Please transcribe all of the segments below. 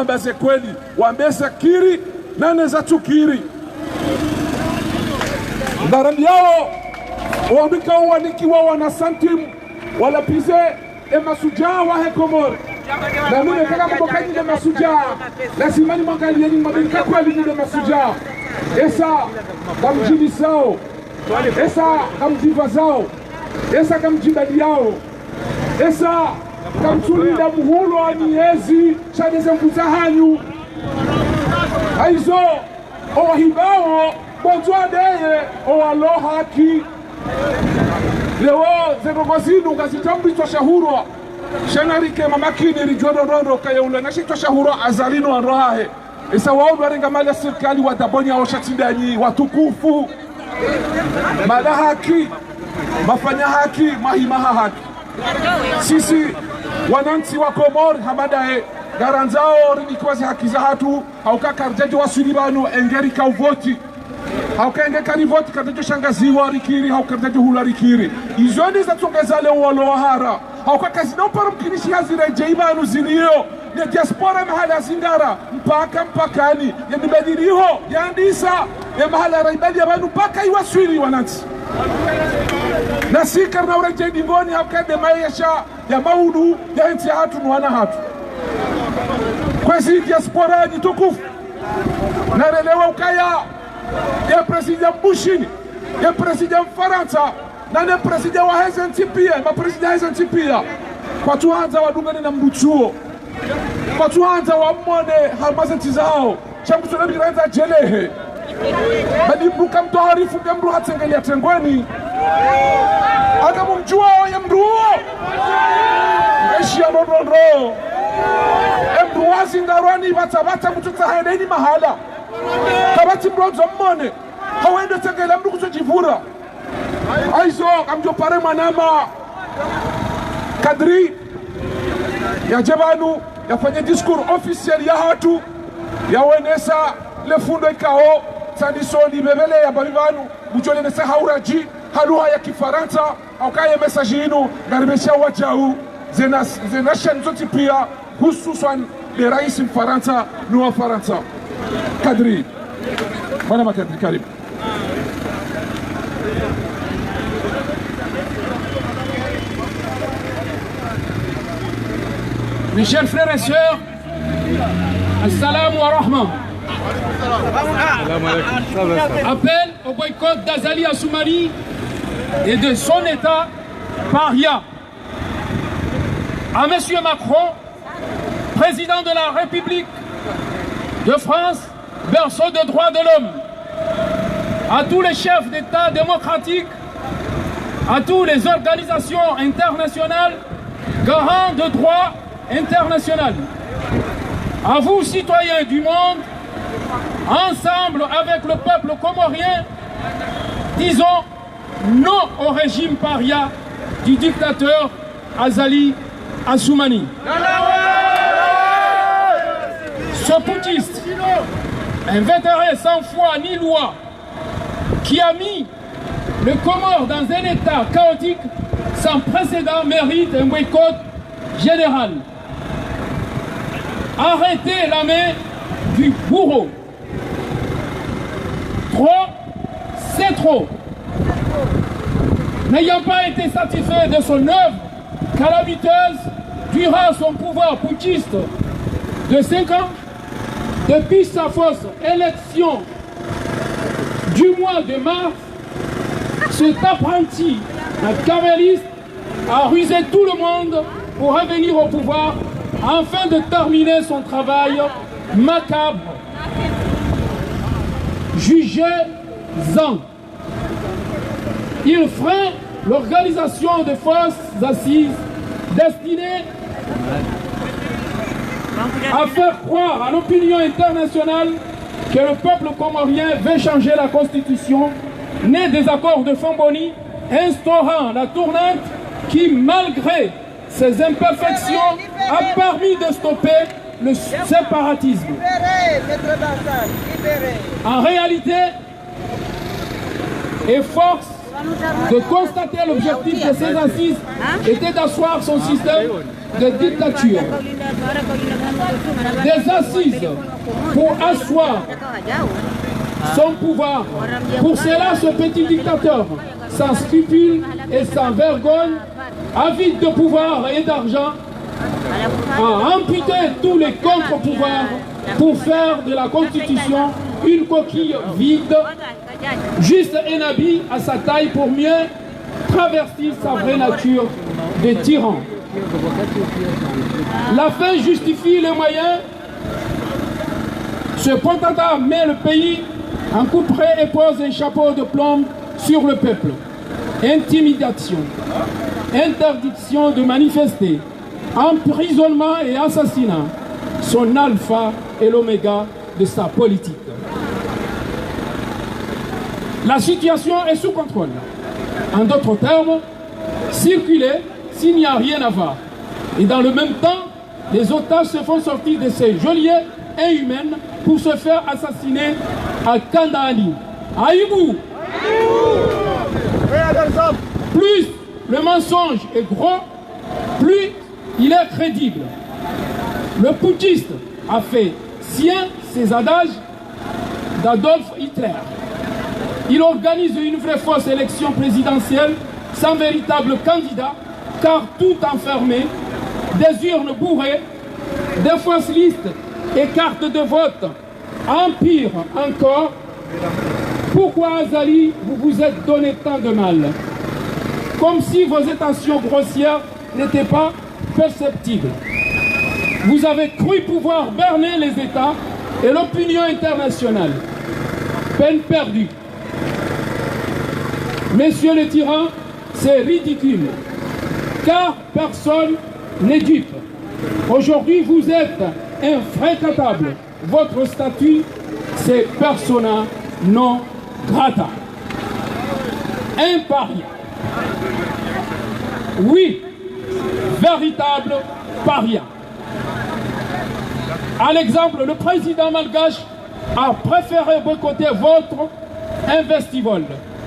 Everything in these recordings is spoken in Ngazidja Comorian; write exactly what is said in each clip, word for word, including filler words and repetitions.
Wambe ze kweli, wambe za kiri, nane za tsukiri. Ngarambiao, wandru ikao wanikiwa wana santimu, walapvize e mashudjaa wahe Komori. Na mimi kaka mboka nyinyi mashudjaa, lazima nimwangalieni mwambe ka kweli nyinyi mashudjaa. Esa, ngamdjibisao. Esa, ngamdjipvazao. Esa, ngamdjibaliao. Esa, ngamtsulinda muhulwa ni yezi, sha nde ze nvuu zahanyu. Hayizo, owahibao, bondzwa ndeye, owalo haki. Leo, ze ndrongoo zinu, ngazitambwi twa shahurwa. Sha narike mamakini ridjuwe ndrongoo, kaya ula na shitwa shahurwa, Azali no wandru wahahe. Esa wao ndo warenga mali ya sirikali, wadabonya wo sha tsi ndanyi, watukufu. Mala haki, mafanya haki, mahima ha haki. Sisi, wanantsi wa Komori, hama ndaye, ngarandzao rinikiwa ze haki zahatru, hauka karidjadjo waswili pvanu, enge rika uvoti. Hauka enge karivoti, karidjadjo shangaziwa rikiri, hauka karidjadjo hulwa rikiri. Izo nde zatsongeza leo walo wahara. Hauka kazina upara mkinishi hazi redjeyi pvanu zilio. Ne diaspora mahala zingara, mpaka mpakani, ye mibadiliho, yandisa, ye mahala raibali ya pvanu mpaka iwaswili wanantsi. Nasi karina uredjeyi dingoni hauka nde maesha ya maudu ya ntsi yahatru no wana hatru. Kwezi diaspora nyi tukufu, narelewe ukaya, ye prezida Bushini, ye prezida Mfarantsa, nane prezida waheze ntsi pia, maprezida heze ntsi pia. Kwatsuhandza wadungane na mdru tsuwo. Kwatsuhandza wamone harumwa ze ntsi zawo. Sha mdru tsuwo na biraza djelehe. Badi mdru ka mtoharifu nge mdru hatsengelea tengweni. Aka mumdjuwa ye mdru uwo. Eshi ya ndrondrondro. E mdru wazi ngarwani pvatsa pvatsa mdru tsaha yende ni mahala. Kapvatsi mdru wandzo mmone. Hawende tsengelea mdru kutsodjipvura. Hayizo, ngamdjo pare mwanama Kadri, yadje pvanu, yafanye discours officiel yahatru, yawenesa le fundo ikao, tsandiso libebele ya pvapvi pvanu, mdjo lenesa ha uradji, ha lugha ya Kifarantsa, hauka ye message inu, ngaribesha wadjau, ze nas-, ze nation zontsi pia, hususwan le raisi Mfarantsa, no Wafarantsa. Kadri. Mwanama Kadri, karibu. Mes chers frères et sœurs, Assalamu alaikum. Appel au boycott d'Azali Assoumani et de son État paria. À Monsieur Macron, président de la République de France, berceau des droits de l'homme, à tous les chefs d'État démocratiques, à toutes les organisations internationales, garants de droits internationaux, à vous, citoyens du monde, ensemble avec le peuple comorien, disons non au régime paria du dictateur Azali Assoumani. Ce putschiste, invétéré sans foi ni loi, qui a mis les Comores dans un état chaotique sans précédent, mérite un boycott général. Arrêtez la main du bourreau. Trop, c'est trop. N'ayant pas été satisfait de son œuvre calamiteuse durant son pouvoir putschiste de cinq ans, depuis sa fausse élection du mois de mars, cet apprenti machiavéliste a rusé tout le monde pour revenir au pouvoir afin de terminer son travail macabre. Jugez-en. Il freine l'organisation de fausses assises destinées à faire croire à l'opinion internationale que le peuple comorien veut changer la constitution, née des accords de Fomboni, instaurant la tournante qui, malgré ses imperfections, a permis de stopper le séparatisme. En réalité, et force de constater, l'objectif de ces assises était d'asseoir son système de dictature, des assises pour asseoir son pouvoir. Pour cela, ce petit dictateur, sans scrupule et sans vergogne, avide de pouvoir et d'argent, a amputé tous les contre-pouvoirs pour faire de la Constitution une coquille vide, juste un habit à sa taille pour mieux travestir sa vraie nature de tyran. La fin justifie les moyens. Ce potentat met le pays en couperet et pose un chapeau de plomb sur le peuple. Intimidation, interdiction de manifester, emprisonnement et assassinat sont l'alpha et l'oméga de sa politique. La situation est sous contrôle. En d'autres termes, circulez s'il n'y a rien à voir. Et dans le même temps, les otages se font sortir de ces geôliers inhumains pour se faire assassiner à Kandahani. Aïbou ! Plus le mensonge est gros, plus il est crédible. Le putschiste a fait siens ces adages d'Adolf Hitler. Il organise une vraie fausse élection présidentielle sans véritable candidat, cartes toutes enfermées, des urnes bourrées, des fausses listes et cartes de vote. Empire encore, pourquoi Azali vous vous êtes donné tant de mal ? Comme si vos intentions grossières n'étaient pas perceptibles. Vous avez cru pouvoir berner les États et l'opinion internationale. Peine perdue. Monsieur le tyran, c'est ridicule, car personne n'est dupe. Aujourd'hui, vous êtes infréquentable. Votre statut, c'est persona non grata. Un paria. Oui, véritable paria. À l'exemple, le président malgache a préféré boycotter votre Investivol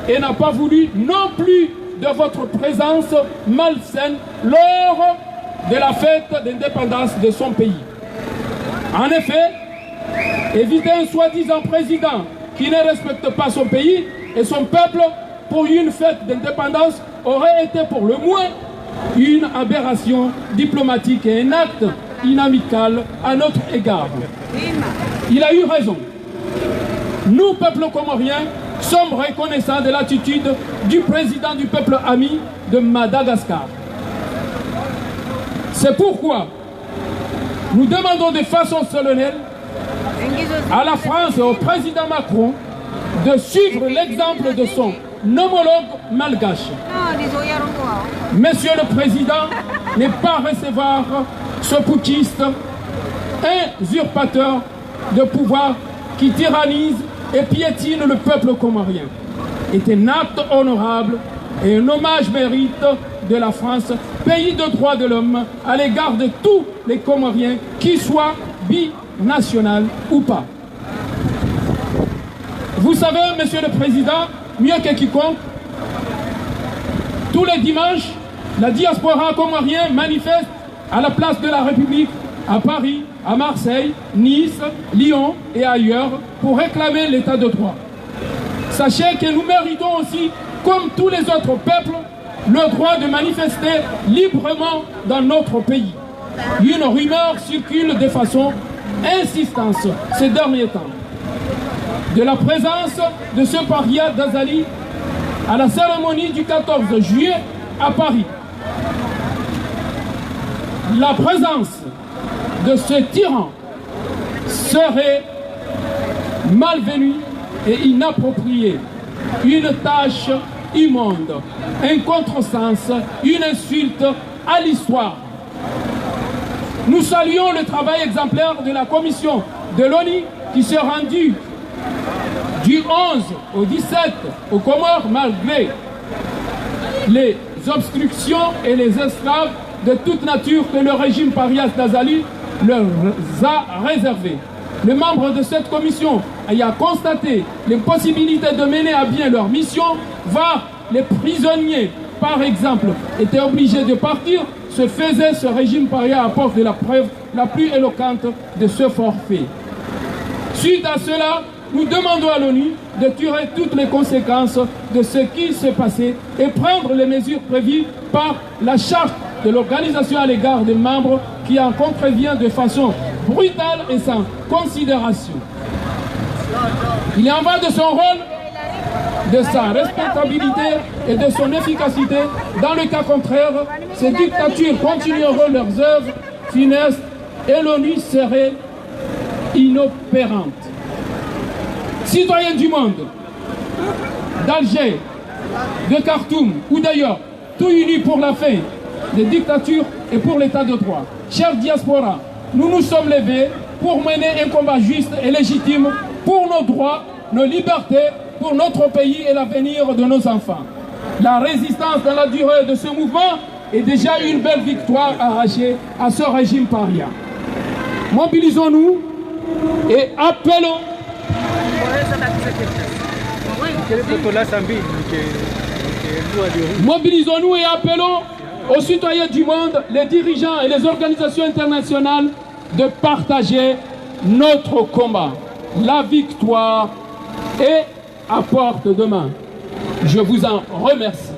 et n'a pas voulu non plus de votre présence malsaine lors de la fête d'indépendance de son pays. En effet, éviter un soi-disant président qui ne respecte pas son pays et son peuple pour une fête d'indépendance aurait été pour le moins une aberration diplomatique et un acte inamical à notre égard. Il a eu raison. Nous, peuple comorien, sommes reconnaissants de l'attitude du président du peuple ami de Madagascar. C'est pourquoi nous demandons de façon solennelle à la France et au président Macron de suivre l'exemple de son homologue malgache. Monsieur le Président, ne pas recevoir ce putschiste, usurpateur de pouvoir qui tyrannise et piétine le peuple comorien est un acte honorable et un hommage mérite de la France, pays de droits de l'homme, à l'égard de tous les Comoriens, qu'ils soient binationaux ou pas. Vous savez, Monsieur le Président, mieux que quiconque, tous les dimanches, la diaspora comorienne manifeste à la place de la République, à Paris, à Marseille, Nice, Lyon et ailleurs, pour réclamer l'état de droit. Sachez que nous méritons aussi, comme tous les autres peuples, le droit de manifester librement dans notre pays. Une rumeur circule de façon insistante ces derniers temps de la présence de ce paria d'Azali à la cérémonie du quatorze juillet à Paris. La présence de ce tyran serait malvenue et inappropriée, une tâche immonde, un contresens, une insulte à l'histoire. Nous saluons le travail exemplaire de la commission de l'ONU qui s'est rendue du onze au dix-sept aux Comores malgré les obstructions et les entraves de toute nature que le régime paria d'Azali leur a réservées. Les membres de cette commission ayant constaté l'impossibilité de mener à bien leur mission, voir les prisonniers, par exemple, étaient obligés de partir Ce faisait, ce régime paria apporte la preuve la plus éloquente de ce forfait. Suite à cela, nous demandons à l'ONU de tirer toutes les conséquences de ce qui s'est passé et prendre les mesures prévues par la charte de l'organisation à l'égard des membres qui en contrevient de façon brutale et sans considération. Il y en va de son rôle, de sa respectabilité et de son efficacité. Dans le cas contraire, ces dictatures continueront leurs œuvres funestes et l'ONU serait inopérante. Citoyens du monde, d'Alger, de Khartoum ou d'ailleurs, tout unis pour la fin des dictatures et pour l'état de droit. Chère diaspora, nous nous sommes levés pour mener un combat juste et légitime pour nos droits, nos libertés, pour notre pays et l'avenir de nos enfants. La résistance dans la durée de ce mouvement est déjà une belle victoire arrachée à ce régime paria. Mobilisons-nous et appelons Mobilisons-nous et appelons aux citoyens du monde, les dirigeants et les organisations internationales de partager notre combat. La victoire est à portée de main. Je vous en remercie.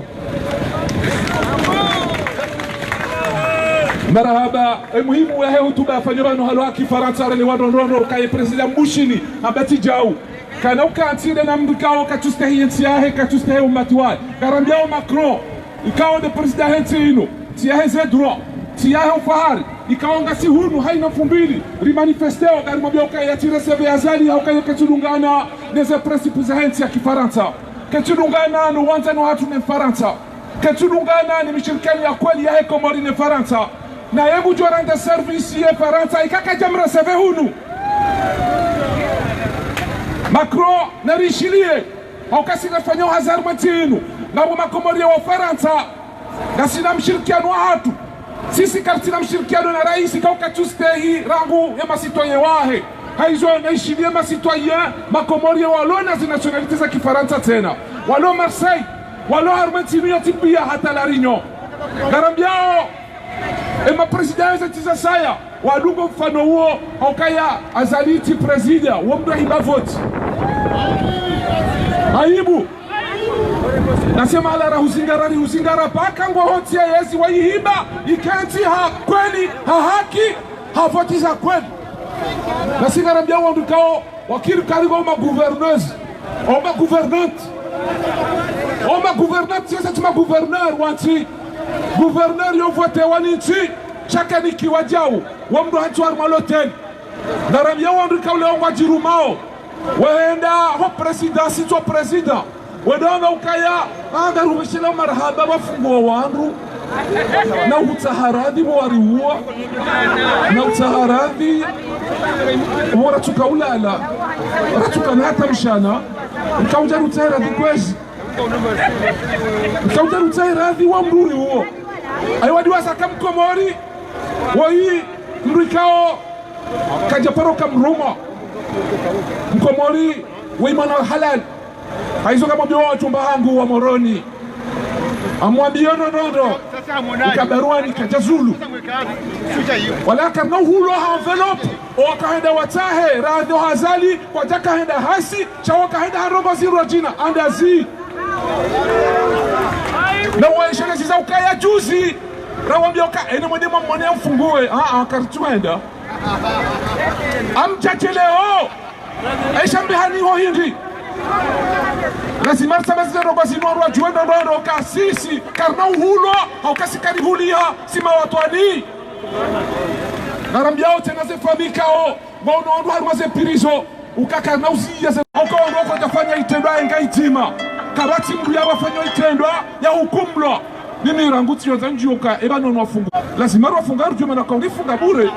Marahaba. E muhimu yahe hutuba yafanywa pvanu ha lugha ya kifarantsa, relewa ndrongoo ukaya ye président Bushini, hamba tsi djau. Kana ukantsi nde namna ikao katsustehi ye ntsi yahe, katsustehi umati wahe. Ngarambiao Macron, ikao nde président he ntsi inu, ntsi yahe ze droit, ntsi yahe ufahari, ikao ngasi hunu haina mfumbili, rimanifesteo, ngarimwambia ukaya yatsi recevé Azali, ha ukaya katsudungana neze principes zahe ntsi ya kifarantsa. Katsudungana no wandzani wahatru ne Farantsa. Katsudungana ne mishirikiano ya kweli yahe Komori ne Farantsa. Naye ngudjo rendre service ye Farantsa, ika kadja mrecevé hunu. Macron, narishiliye, ha uka si ngafanyao hazi harumwa ntsi inu, ngapvo Makomori ya Wafarantsa, ngasina mshirikiano wahatru. Sisi karitsina mshirikiano na raisi, ka uka katsustehi rangu ye ma citoyens wahe. Haizo naishiliye ma citoyens Makomori walo na zi nationalités za kifarantsa tsena. Walo Marseille, walo harumwa ntsi inu yontsi pia hata La Réunion. Ngarambiao, e ma présidents ze ntsi za saya, wadungo mfano uwo, ha ukaya Azali tsi président, wo mndru ahiba vote. Aibu. Nasi mahala rahuzingara, rihuzingara paka ngo ho ntsi yezi wayihiba, ikentsi ha kweli, ha haki, ha vote za kweli. Nasi ngarambiao wandru ikao wakiri kari wo ma gouverneuses, wo ma gouvernantes. Wo ma gouvernantes, sisi tsi ma gouverneurs wa ntsi. Gouverneur yo votewa ni ntsi, sha kanikiwa djau, wo mndru hatsi harumwa l'hôtel. Ngarambiao wandru ikao leo ngwadjirumao, wahenda ho président, sitso président. Wende wamba ukaya, ah, ngarupveshela marahaba wafunguo wandru. Na utsaha radhi bo wariuwa. Na utsaha radhi bo ratsuka ulala. Ratsuka na hata mshana. Nkaudja rutsaha radhi kwezi. Nkaudja rutsaha radhi wa mndru uriuwo. Ayo wadiwaza ka Mkomori, woyi mndru ikao kadja paro ka mrumwa. Mkomori, woyi mwana wa halali. Haizo ngamwambio washumba hangu wa Moroni. Amwambio ndrongoo, uka Barwani kadja zulu. Wala karina uhulwa ha enveloppe, owakahenda watsahe radhi ho Azali, kwadjakahenda hasi, sha wakahenda ha ndrongoo zirwa djina, andazi. Na waishelezi za ukaya juzi, rawambia uka, eni mwende mwamwone mfunguwe. Ah, ah, karitsuhenda. Amdjadje leo. Aisha mbi hani ho hindri. Lazima ritsamaze ze ndrongoo zinu rwadjuwe ndrongoo uka sisi, karina uhulwa, ha uka si karihuliha, si mawatwani. Ngarambiao tsena ze famille ikao, ngwaono wandru harumwa ze prison, uka karina uziya ze, uka wandru wakotafanya itrendwa yahe nga idzima. Kapvatsi mndru yapvafanya itrendwa yahukumlwa. Mimi rangu tsiyondza ndjiyo uka, eba nono wafungu. Lazima rwafunga rudjuwe mana uka urifunga bure.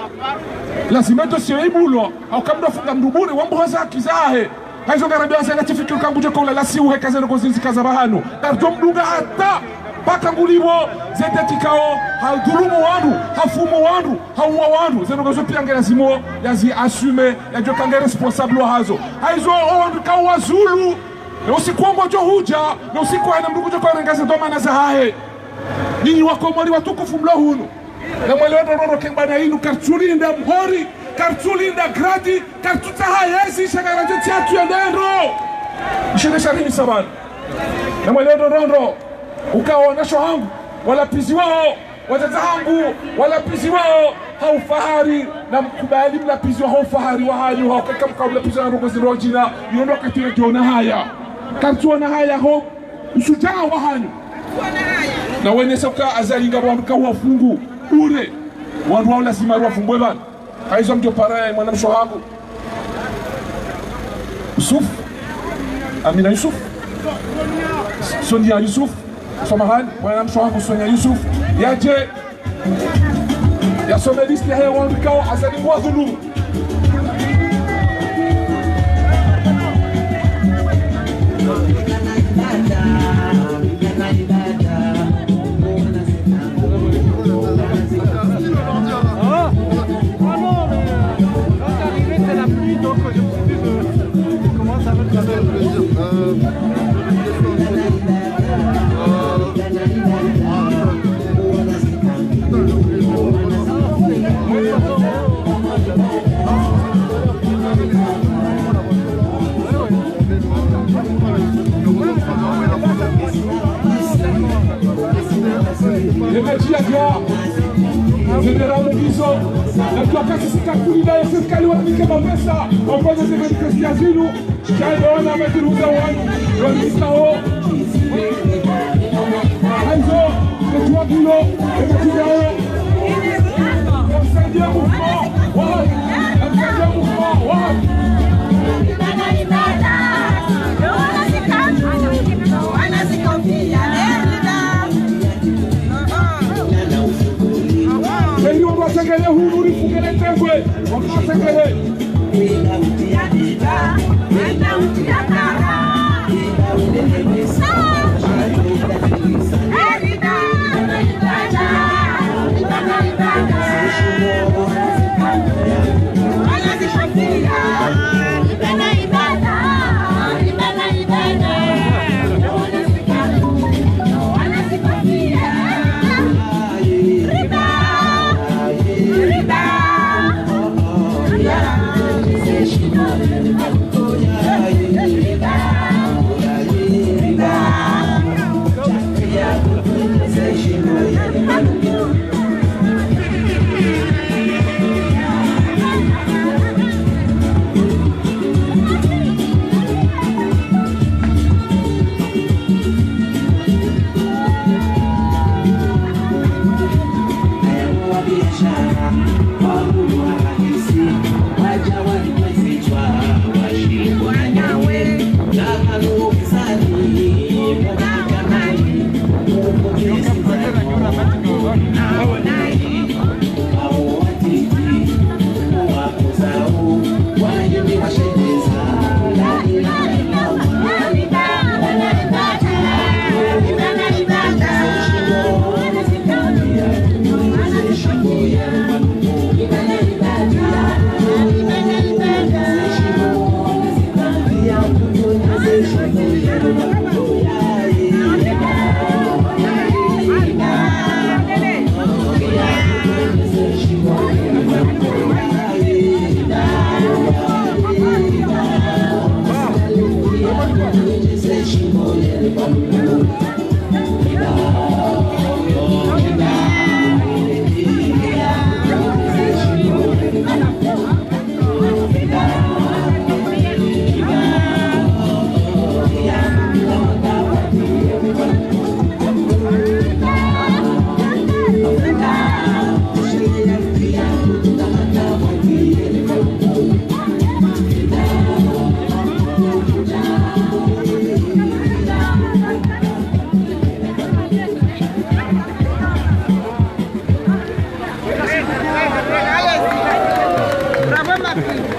Lazima dossier ibulwa, ha uka mndru afunga mndru bure, wambuha ze haki zahe. Haizo ngarambiao Azali atsifikiri uka ngudjo ka ulala siuhe ka ze ndrongoo zindji ka za pvahanu. Karidjo mdunga hata, paka ngulipvo, ze dette ikao, hadhulumu wandru, hafumu wandru, hauwa wandru, ze ndrongoo zo pia nge lazimu yazi assume, yadjuwe uka nge responsable wahazo. Haizo, o wandru ikao wazulu, ne usiku wo ngodjo hudja, ne usiku hayina mndru ngudjo ka urenga ze dhwamana zahahe. Nyinyi Wakomori watukufu mlo hunu. Namwelewe ndrongoo, kemba na inu, karitsulinda mhori, karitsulinda gradi, karitsutsaha yezi, sha ngarandzo ntsi yatru yende ndro. Ishinde sharini sabani. Namwelewe ndrongoo, uka wanashe hangu, walapviziwao, wadzadze hangu, walapviziwao, ha ufahari, namkubali mlapviziwa ha ufahari wahanyu, ha ukaya mka mlapviziwa na ndrongoo zindro djina, iyo ndo wakati nadjiona haya. Karitsuona haya ho, ushudjaa wahanyu. Na wenesa uka Azali ngapvo wandru ka wafungu, bure, wandru wao lazima wavumbwe pvanu. Hayizo mdjo para ya mwanamshe hangu. Yusuf. Amina Yusuf. Sonia Yusuf. Samahani, mwanamshe hangu Sonia Yusuf. Yadje. Yasome liste yahe wandru ikao Azali ngwadhulumu. Ah, ah non, mais quand c'est arrivé, c'est la pluie, donc je me suis dit, je, je commence à mettre la main. Ye maji ya dua, zendera mu bizo, na dua kasi sika kulila ye serikali wanike mapesa, wafanye ze manifestation zinu, sha ndo wana maji ruza wanu, wanisa ho. Hayizo, ye dua dilo, ye maji dao. Namsaidie mouvement, wapi? Namsaidie mouvement, wapi? Seri wandru wa Sengele hunu, rifungele tengwe, wandru wa Sengele.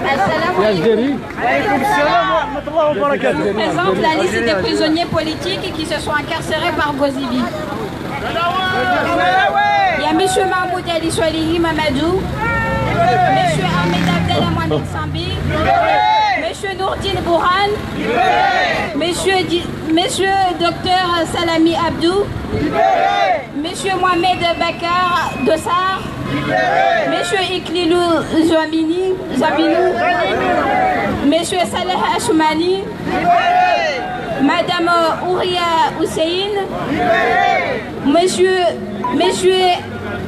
Assalamu alaikum. Je vous présente la liste des prisonniers politiques qui se sont incarcérés par Gozibi. Il y a monsieur Mahmoud Ali Swalihi Mamadou, monsieur Ahmed Abdallah Mohamed Sambi, monsieur Monsieur Nourdine Bourhane. Monsieur Di-, Monsieur Docteur Salami Abdou. Monsieur Mohamed Bakar Dossar. Monsieur Iklilou Zouamini, Zouaminou. Monsieur Saleh Assoumani. Madame Ouria Hussein. Monsieur, Monsieur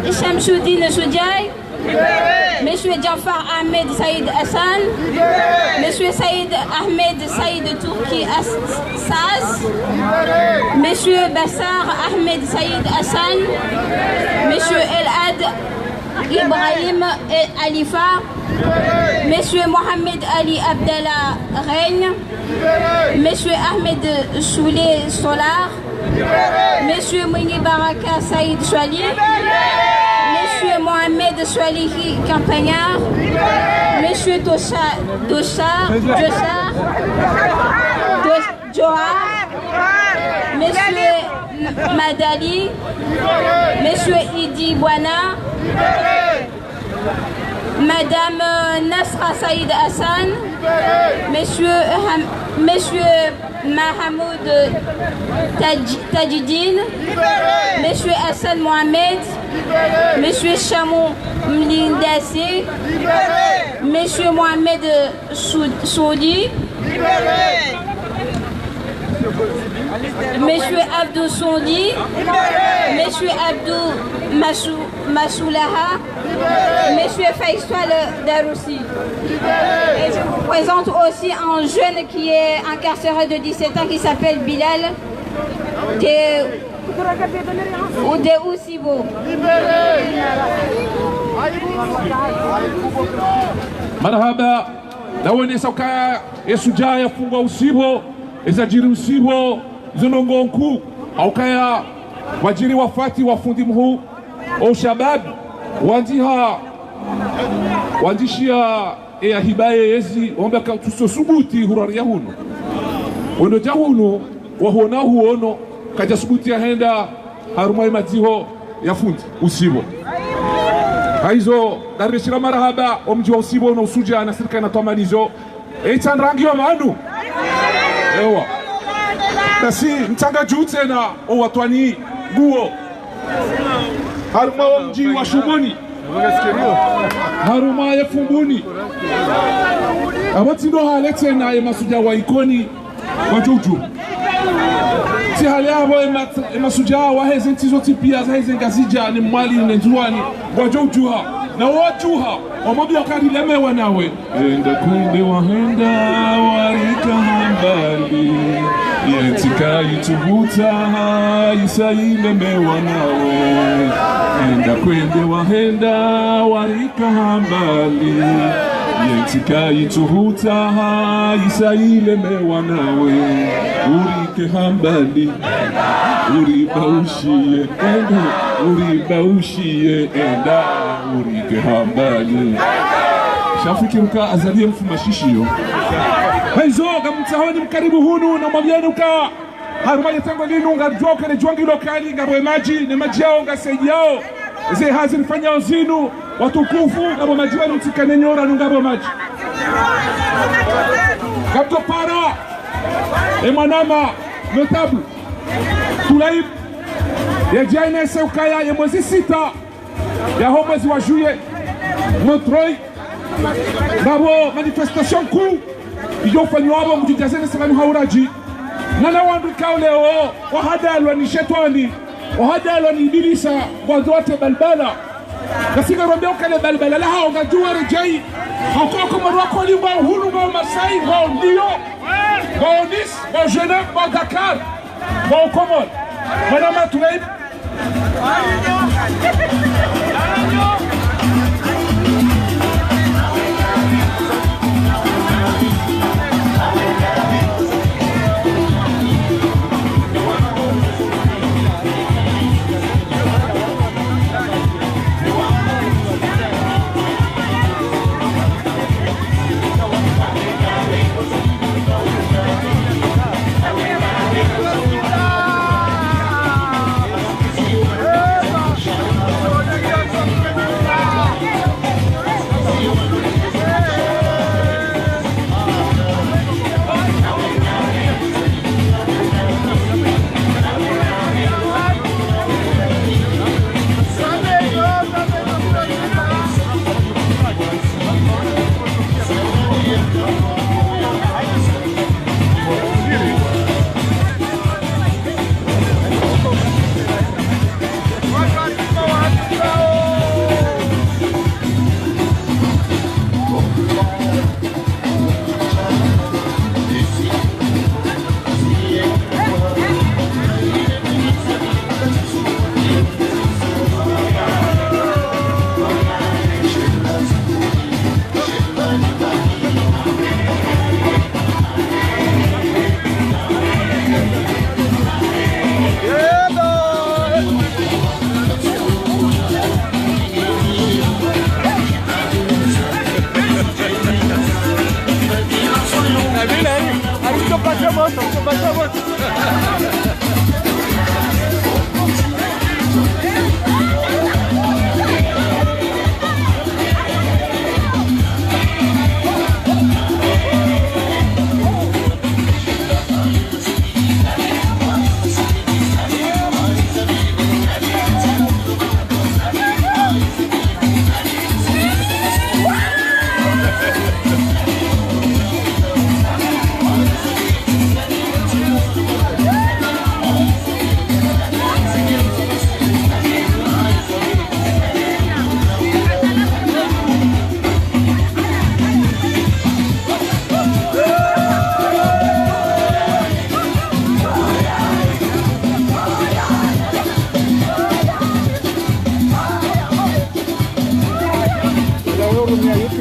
Shamsuddin Soudjaï. Monsieur Djanfar Ahmed Saïd Hassan. Monsieur Saïd Ahmed Saïd Turki As-, Saas. Monsieur Bassar Ahmed Saïd Hassan. Monsieur Elhad Ibrahim El Alifa. Monsieur Mohamed Ali Abdallah Règne. Monsieur Ahmed Soulé Solar. Monsieur Mwinyi Baraka Saïd Swali. Monsieur Mohamed Swalihi Campagnard. Monsieur Tosha, Dosha, Dosha, Dos-, Johar. Monsieur Madali. Monsieur Idi Bouana. Madame, euh, Nasra Saïd Hassan, Monsieur Ham-, Monsieur Mahamoud Tadj-, Tadjidine, Monsieur Hassan Mohamed, Monsieur Chamou Mlindasé, Monsieur Mohamed Sou-, Souli, Monsieur Abdou Souli, Monsieur Abdou Massou-, Massoulaha, Monsieur Faisal Daroussi. Et je vous présente aussi un jeune qui est incarcéré de dix-sept ans qui s'appelle Bilal de, ou de Ousibo. Marahaba, nawonesa ukaya ye shudjaa yafungwa Ousibo, ezadjiri Ousibo, zo ndrongoo nkuu, ha ukaya wadjiri wafati wa fundi mhuu, o shababi, wandziha, wandzishia eya hiba ye yezi, wamba katsuso subuti hurariya hunu. Wendo dja hunu, wahona huono, kadja subuti yahenda harumwa ye madziho ya fundi Ousibo. Hayizo, ngarishira marahaba, o mdji wa Ousibo no ushudjaa na sirikali na twamanizo. Eitsa ndrangi yo manu. Ewa. Nasi mtsanga dju tsena o watwani nguo. Harumwa wo mdji wa Shumoni. Harumwa ye Fumbuni. Apvo tsi ndo hale tsena ye mashudjaa wa Ikoni. Wadjudju. Tsi hale apvo ye mat-, ye mashudjaa wa heze ntsi zontsi pia za heze Ngazidja ne Mwali ne Ndzuwani. Wadjudjuha. Na wadjuha. Wamwambia kari lemewa nawe. Enda kwende wahenda warika hambali. Ye ntsi kayitsuhutsaha isa yilemewa nawe. Enda kwende wahenda warika hambali. Ye ntsi kayitsuhutsaha isa yilemewa nawe. Urike hambali. Uribaushiye, enda. Uribaushiye, enda. Urike hambali. Shafikiri uka Azali ye mfumashishiyo. Hayizo, ngamtsahoni mkaribu hunu, na mwambieni uka harumwa le tsango linu, ngamdjuwa uka le djuwa ngilo kali, ngapvo ye madji, ne madji yawo, ngaseji yawo. Ze hazi rifanyao zinu, watukufu, ngapvo madji wanu tsikane nyora, nu ngapvo madji. Ngamdjo para, e mwanama, notable, Tulaib, yadjainese ukaya ye mwezi sita, yaho mwezi wa juillet, Montreuil, ngapvo manifestation nkuu, idjo fanywa apvo mdjidjazene salamu ha uradji. Nana wandru ikao leo, wahadalwa ni shetwani, wahadalwa ni ibilisa, ngwandzo watre balbala. Ngasi ngarombe uka le balbala lahawo ngadjuwa redjeyi. Hauka Komori wa kweli ngwao hunu, ngwao Marseille, ngwao Lyon, ngwao Nice, ngwao Genève, ngwao Dakar, ngwao Komori. Mwanama Tulaib.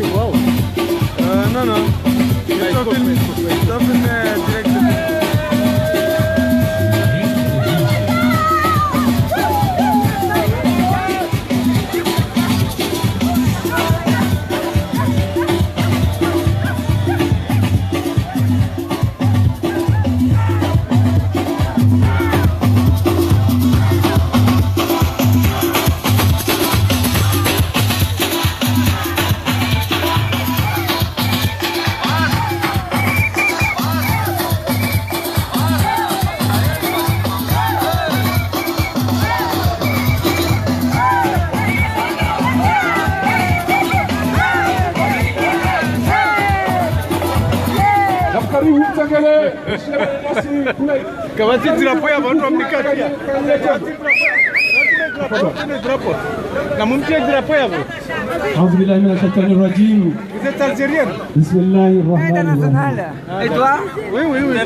Euh, non, non. Ça fait, ça fait, euh, direct. Namkaribu mtegele. Kamati drapeau ya wandru wa mnikati. Na mumtie drapeau ya wandru. أعوذ بالله من الشيطان الرجيم. Vous êtes algérienne ? بسم الله الرحمن الرحيم. Et toi ? Oui, oui, oui.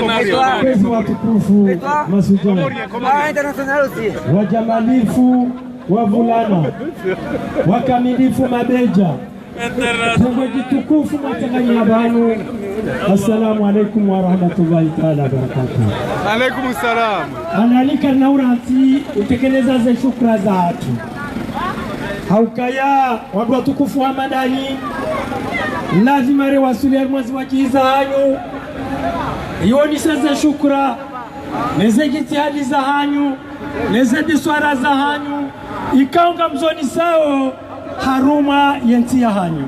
Kwezi watukufu, mashudjaa. Ah, international aussi. Wajamalifu, wavulana. Wakamilifu, mabedja. Tengwe djitukufu, mwatsanganya pvanu. Assalamu alaikum wa rahmatullahi taala wa barakatuh. Alaikum salam. Analika na uranti utekeleza ze shukra zahatru. Haukaya, wandru watukufu wa madani, lazima rewasuli harimwa ze wadjihi zahanyu, rionese ze shukra, ne ze djitihadi zahanyu, ne ze biswara zahanyu, ikao ngamzonesao harumwa ye ntsi yahanyu.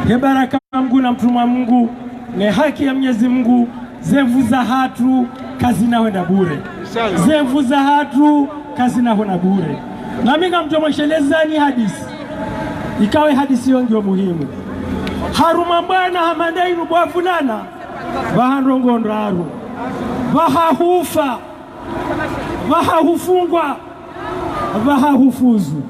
He baraka Mngu na mtrumwa Mngu, ne haki ya Mnyezi Mngu, ze nvu zahatru kazina hwenda bure. Inshallah. Ze nvu zahatru kazina hwenda bure. Nami ngamdjo mweshelezani hadisi. Ikao ye hadisi yo ngiyo muhimu. Harumwa mbwana hama nda inu bo wavulana, pvaha ndrongoo ndraru. Pvaha hufa, pvaha hufungwa, pvaha hufuzu.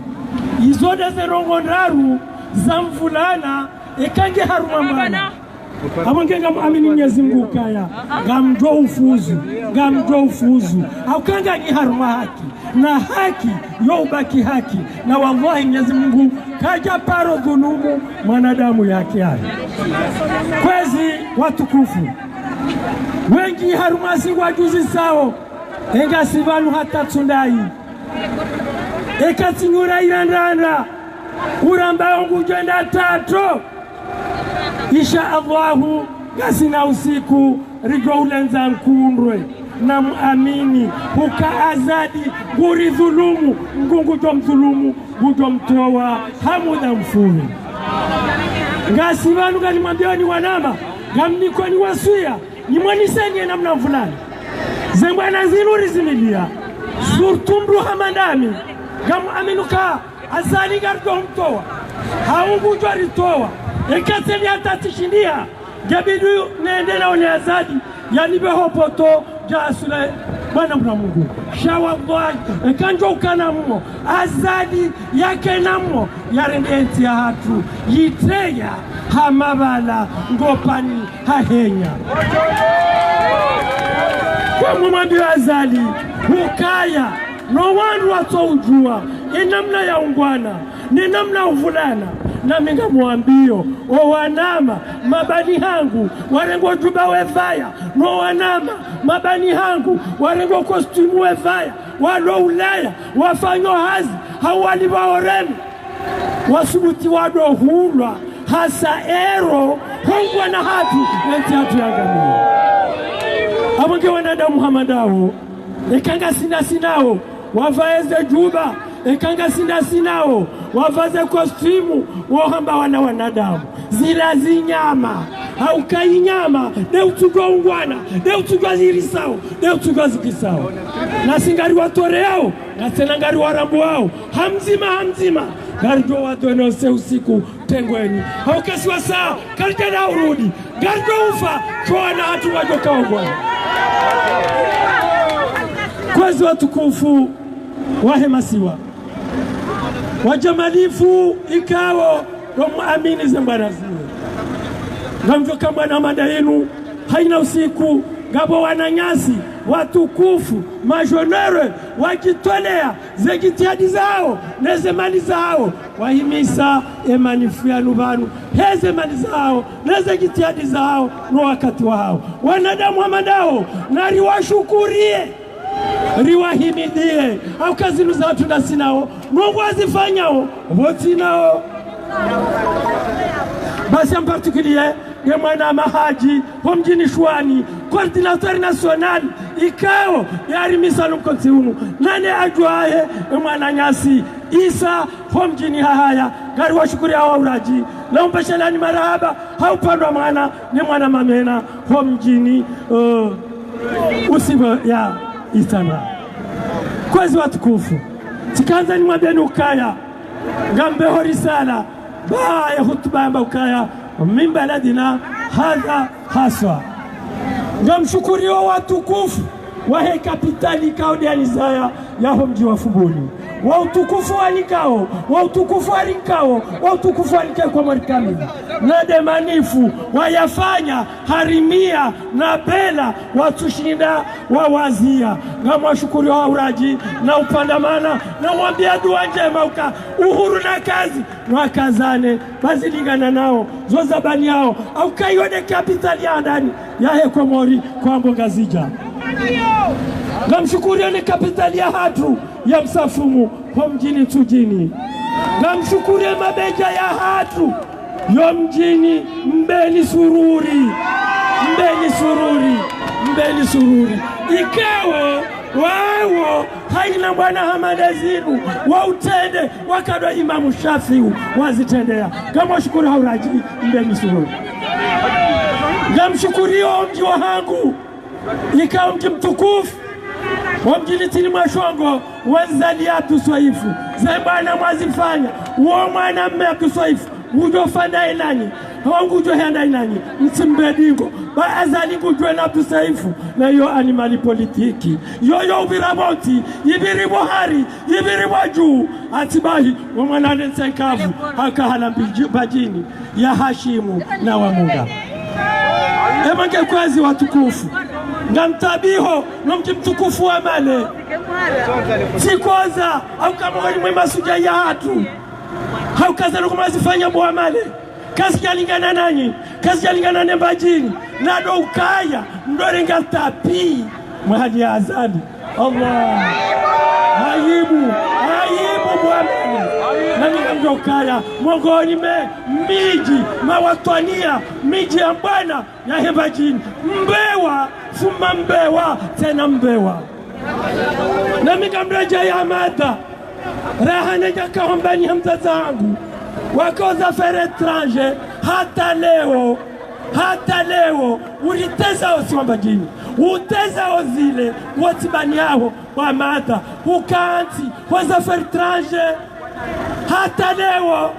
Izo nde ze ndrongoo ndraru za mvulana eka nge harumwa mbwana. Apvo nge ngamwamini Mnyezi Mngu ukaya ngamdjo ufuzu, ngamdjo ufuzu. Haukaya nge harumwa haki, na haki yo ubaki haki. Na wallahi Mnyezi Mngu kadja paro dhulumu mwanadamu ye haki yahe. Kwezi watukufu, wengi harumwa si ngwadjuzisao, e ngasi pvanu hata tsundayi. Eka tsi nyura irandanda, uramba yo ngudjo enda tatu. Insha Allahu, ngasina usiku, ridjo ulendza nkundrwe, na muamini, huka Azali, nguri dhulumu, Mngu ngudjo mdhulumu, ngudjo mtowa, ha muda mfupi. Ngasi pvanu nganimwambioni wanama, ngamnikoni wasiya, nimwoneseni ye namna mvulana. Ze mbwana zinu rizimiliya. Surtout mndru hama ndami. Ngamuamini uka Azali ngaridjo mtowa. Hau ngudjo ritowa. Eka tseli hata tsishindiya. Ngebidi nende naone Azali. Yanipve ho poto. Dja asula. Bwana mndru wa Mngu. Sha wallahi. Eka ndjo ukana mmo. Azali yakena mmo. Yarende ntsi yahatru, yitreya, ha mabala, ngopvani, ha henya. Kamwe mwambiyo Azali, hukaya, no wandru watso udjuwa, ye namna ya ungwana, ne namna uvulana, nami ngamwambiyo, o wanama, mabani hangu, warenge o djuba wepvaya, no wanama, mabani hangu, warenge o costume wepvaya, walo Ulaya, wafanyo hazi, hau walipvwa o remi. Wasubuti wado hulwa, hasa ero, hongwa na hatru, ntsi yahatru yangamiya. Nge wanadamu hama ndawo, eka ngasi nasi nawo, wavae ze djuba, eka ngasi nasi nawo, wavae ze kostimu, wo hamba wana wanadamu. Zila zinyama, hauka inyama, nde utsudjuwa ungwana, nde utsudjuwa zirisao, nde utsudjuwa zikisao. Nasi ngariwatoreao, na tsena ngariwarambuao, ha mdzima, ha mdzima, ngaridjo wadonose usiku, tengweni. Hauka si wasa, karidjana urudi. Ngaridjo ufa, sho wana hatru wadjo kaongwa. Kwezi watukufu wahe masiwa. Wajamalifu ikao, ndo muamini ze mbwana zinu. Ngamdjo ka mbwana mada yinu, haina usiku, ngapvo wananyasi, watukufu, majonere, wajitolea, ze jitihadi zawo, neze mali zawo, wahimisa emanifu yanu pvanu, heze mali zawo, neze jitihadi zawo, no wakati wawo. Wanadamu hama ndawo, nariwashukuriye, riwahimidie, hauka zinu zahatru nasi nawo, no ngwazifanyao, pvo tsi nawo. Basi en particulier, ye mwana Mahaji, ho mdjini Shwani, coordinateur national, ikao, yarimisa no mkontsi unu, nane adjwaye, ye mwananyasi, Isa, ho mdjini Hahaya, ngariwashukuriao wauradji, na umpeshelani marahaba, ha upvandwa mwana, ne mwana Mamena, ho mdjini, eh, Usibo ya Isana. Kwezi watukufu, tsikandza nimwambiyeni ukaya, ngambeho risala, ba ye hutuba yamba ukaya, min baladina hadha haswa. Ngamshukuriyo watukufu wahe kapitali ikao nde ya nizaya yaho mdji wa Fumbuni. Wo utukufu wanikao, wo utukufu wanikao, wo utukufu wanikao Komori kamili. Na nde manifu wayafanya harimia na bela watsushinda wawazia. Ngamwashukuriyo wauradji na upvandamana, na mwambiya dua ndjema uka uhuru na kazi, wakazane, ba zilingana nao, zo zabaniyao, hauka iyo nde kapitali ya handani yahe Komori, kwambo Ngazidja. Ngamshukuriyo ne kapitali yahatru ya Msafumu, ho mdjini Ntsudjini. Ngamshukuriyo mabedja yahatru, yo mdjini Mbeni Sururi. Mbeni Sururi. Mbeni Sururi. Ikao, wawo, haina mbwana hama nde zinu, wa utrende, wakadwa Imamu Shafiu, wazitrendeya. Ngamwashukuru ha uradji, Mbeni Sururi. Ngamshukuriyo mdji wahangu, ikao mdji mtukufu, wo mdjini Tini Mwashongo, wazaliya Abdu Swaifu. Ze mbwana mwazifanya, wo mwanamme Abdu Swaifu, ngudjo fanya ndayi nanyi, hau ngudjo henda ndayi nanyi, mtsimbe dingo. Ba Azali ngudjo na Abdu Swaifu, na yo animali politiki. Yo yo upvira pvo ntsi, ipviri pvo hari, ipviri pvo dju, atibahi, wo mwana ne ntsenkavu, haka hala mbidji-, Mbadjini ya Hashimu na Wamunga. Ema nge kwezi watukufu. Ngamtabiho, no mdji mtukufu wa Male. Tsikoza, hauka mori mwe masudja yahatru. Hauka zanu kumwazifanya bo wa Male. Kazidjalingana nanyi, kazidjalingana ne Mbadjini. Na ndo ukaya, mdorenga tapi. Mwahadi ya Azali. Allah. Aibu, aibu bwana. Nani ngamdjo kaya, mongoni mwe midji, mawatwaniya, midji ya mbwana, yahe Mbadjini. Mbewa, fuma mbewa, tsena mbewa. Nami ngamdjo dja ya mada. Raha nedja kahambani ha mdzadze hangu. Waka aux affaires étrangères, hata leo. Hata leo, uriteza wo si wa Mbadjini. Uteza wo zile, wo tsi bani yaho, wa mada. Ukantsi, aux affaires étrangères. Hata leo,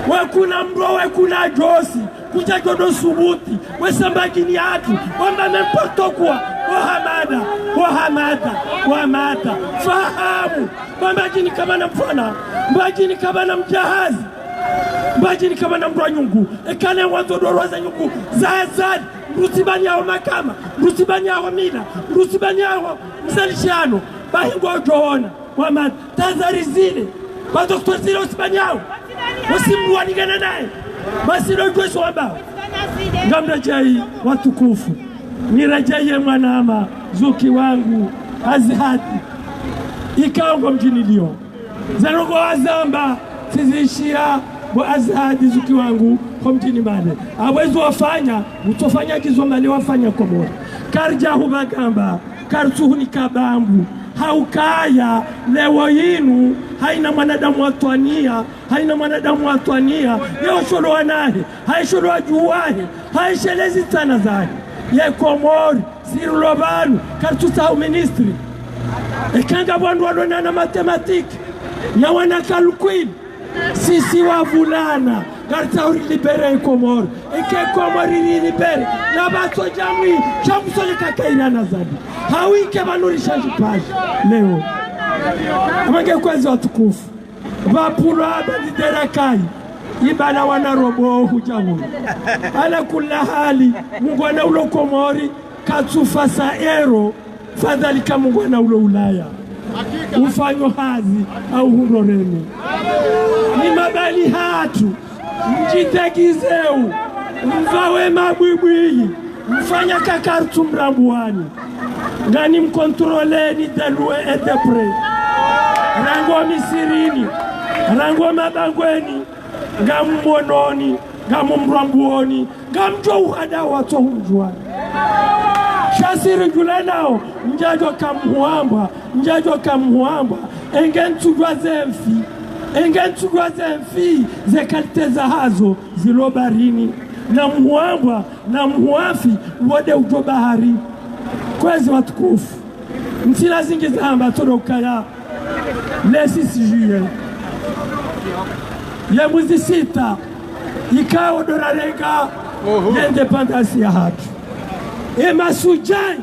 we kuna mdru, we kuna djosi. Kudja djo ndo subuti, we sa Mbadjini yahatru, wamba n'importe quoi. Wo ha mada, wo ha mada, wo ha mada. Fahamu, ba Mbadjini kapvana mfana, Mbadjini kapvana mdjahazi. Mbadjini kapvana mdru wa nyungu. Eka ne wandzo ndo rwaza nyungu za Azali. Mdru tsi bani yaho mahakama. Mdru tsi bani yaho mila. Mdru tsi bani yaho mzalishano. Bahi ngodjo ona. Wama tazari zile. Ba docteur zile wo tsi bani yaho. Wo si mdru walingana naye. Basi ndo djwesi wamba. Ngamradjayi watukufu. Niradjayi ye mwanama. Zuki wangu. Azihadi. Ikao ngo mdjini Lyon. Ze ndrongoo wazamba, tsizishiya, bo Azihadi zuki wangu, Komdjini Mbale. Apvo ezo wafanya, utsofanya ngizo Mbale wafanya Komori. Karidja hupvagamba, karitsuhunika bambu. Haukaya, leo yinu, haina mwanadamu wa twaniya, haina mwanadamu wa twaniya, ye osholo wanahe, haisholo wadjuhu wahe, haishelezi tsana zahe. Ye Komori, sirilo pvanu, karitsutsaha uministri. Eka ngapvo wandru walona na mathématiques, na wana calcul, sisi wavulana, ngaritsaho rilibere Komori. Eke Komori rilibere, na pvatso djamwi, sha musole kakairana zaidi. Hawuke pvanu rishandji page. Leo. Amwenge kwezi watukufu. Pvapvulwa bandidera kayi. Ibala wana robo hudja hunu. Ala kula hali, mungwana ulo Komori, katsufasa ero, fadhwali ka mungwana ulo Ulaya. Ufanyo hazi, au hundro renu. Ni mabali hatru, mdjitegizeu, mvawe mabwibwi, mfanya kakaritsu mrambuwani. Ngani mkontroleni de loin et de près. Rangu Misirini, rangu Mabangweni, ngammononi, ngamumrambuoni, ngamdjo uhada watso humdjuwani. Sha siri djula nao, ndjadjo kamhuambwa, ndjadjo kamhuambwa, enge ntsudjuwa zemfi, enge ntsudjuwa zemfi, ze qualité zahazo, zilo baharini, na mhuambwa, na mhuafi, wode udjo bahari. Kwezi watukufu. Ntsina zindji zahamba tsodo ukaya le six juillet. Ye mwezi sita, ikao ndo rarenga ye indépendance yahatru. E mashudjaa,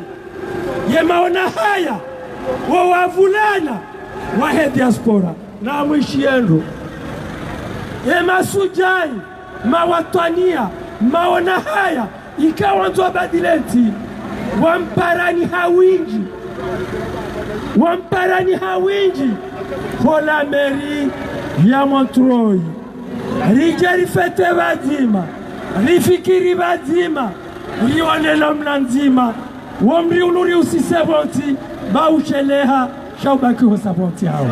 ye maona haya, wo wavulana, wahe diaspora, na mwishi yendro. E mashudjaa, mawatwaniya, maona haya, ikao wandzo wabadili entsi, wamparani ha windji. Wamparani ha windji. Ho la mairie ya Montreuil. Ridje rifete pvadzima. Rifikiri pvadzima. Rione namna ndzima. Wo mri unu riusise pvontsi, ba usheleha, sha ubaki hosa pvontsi hawo.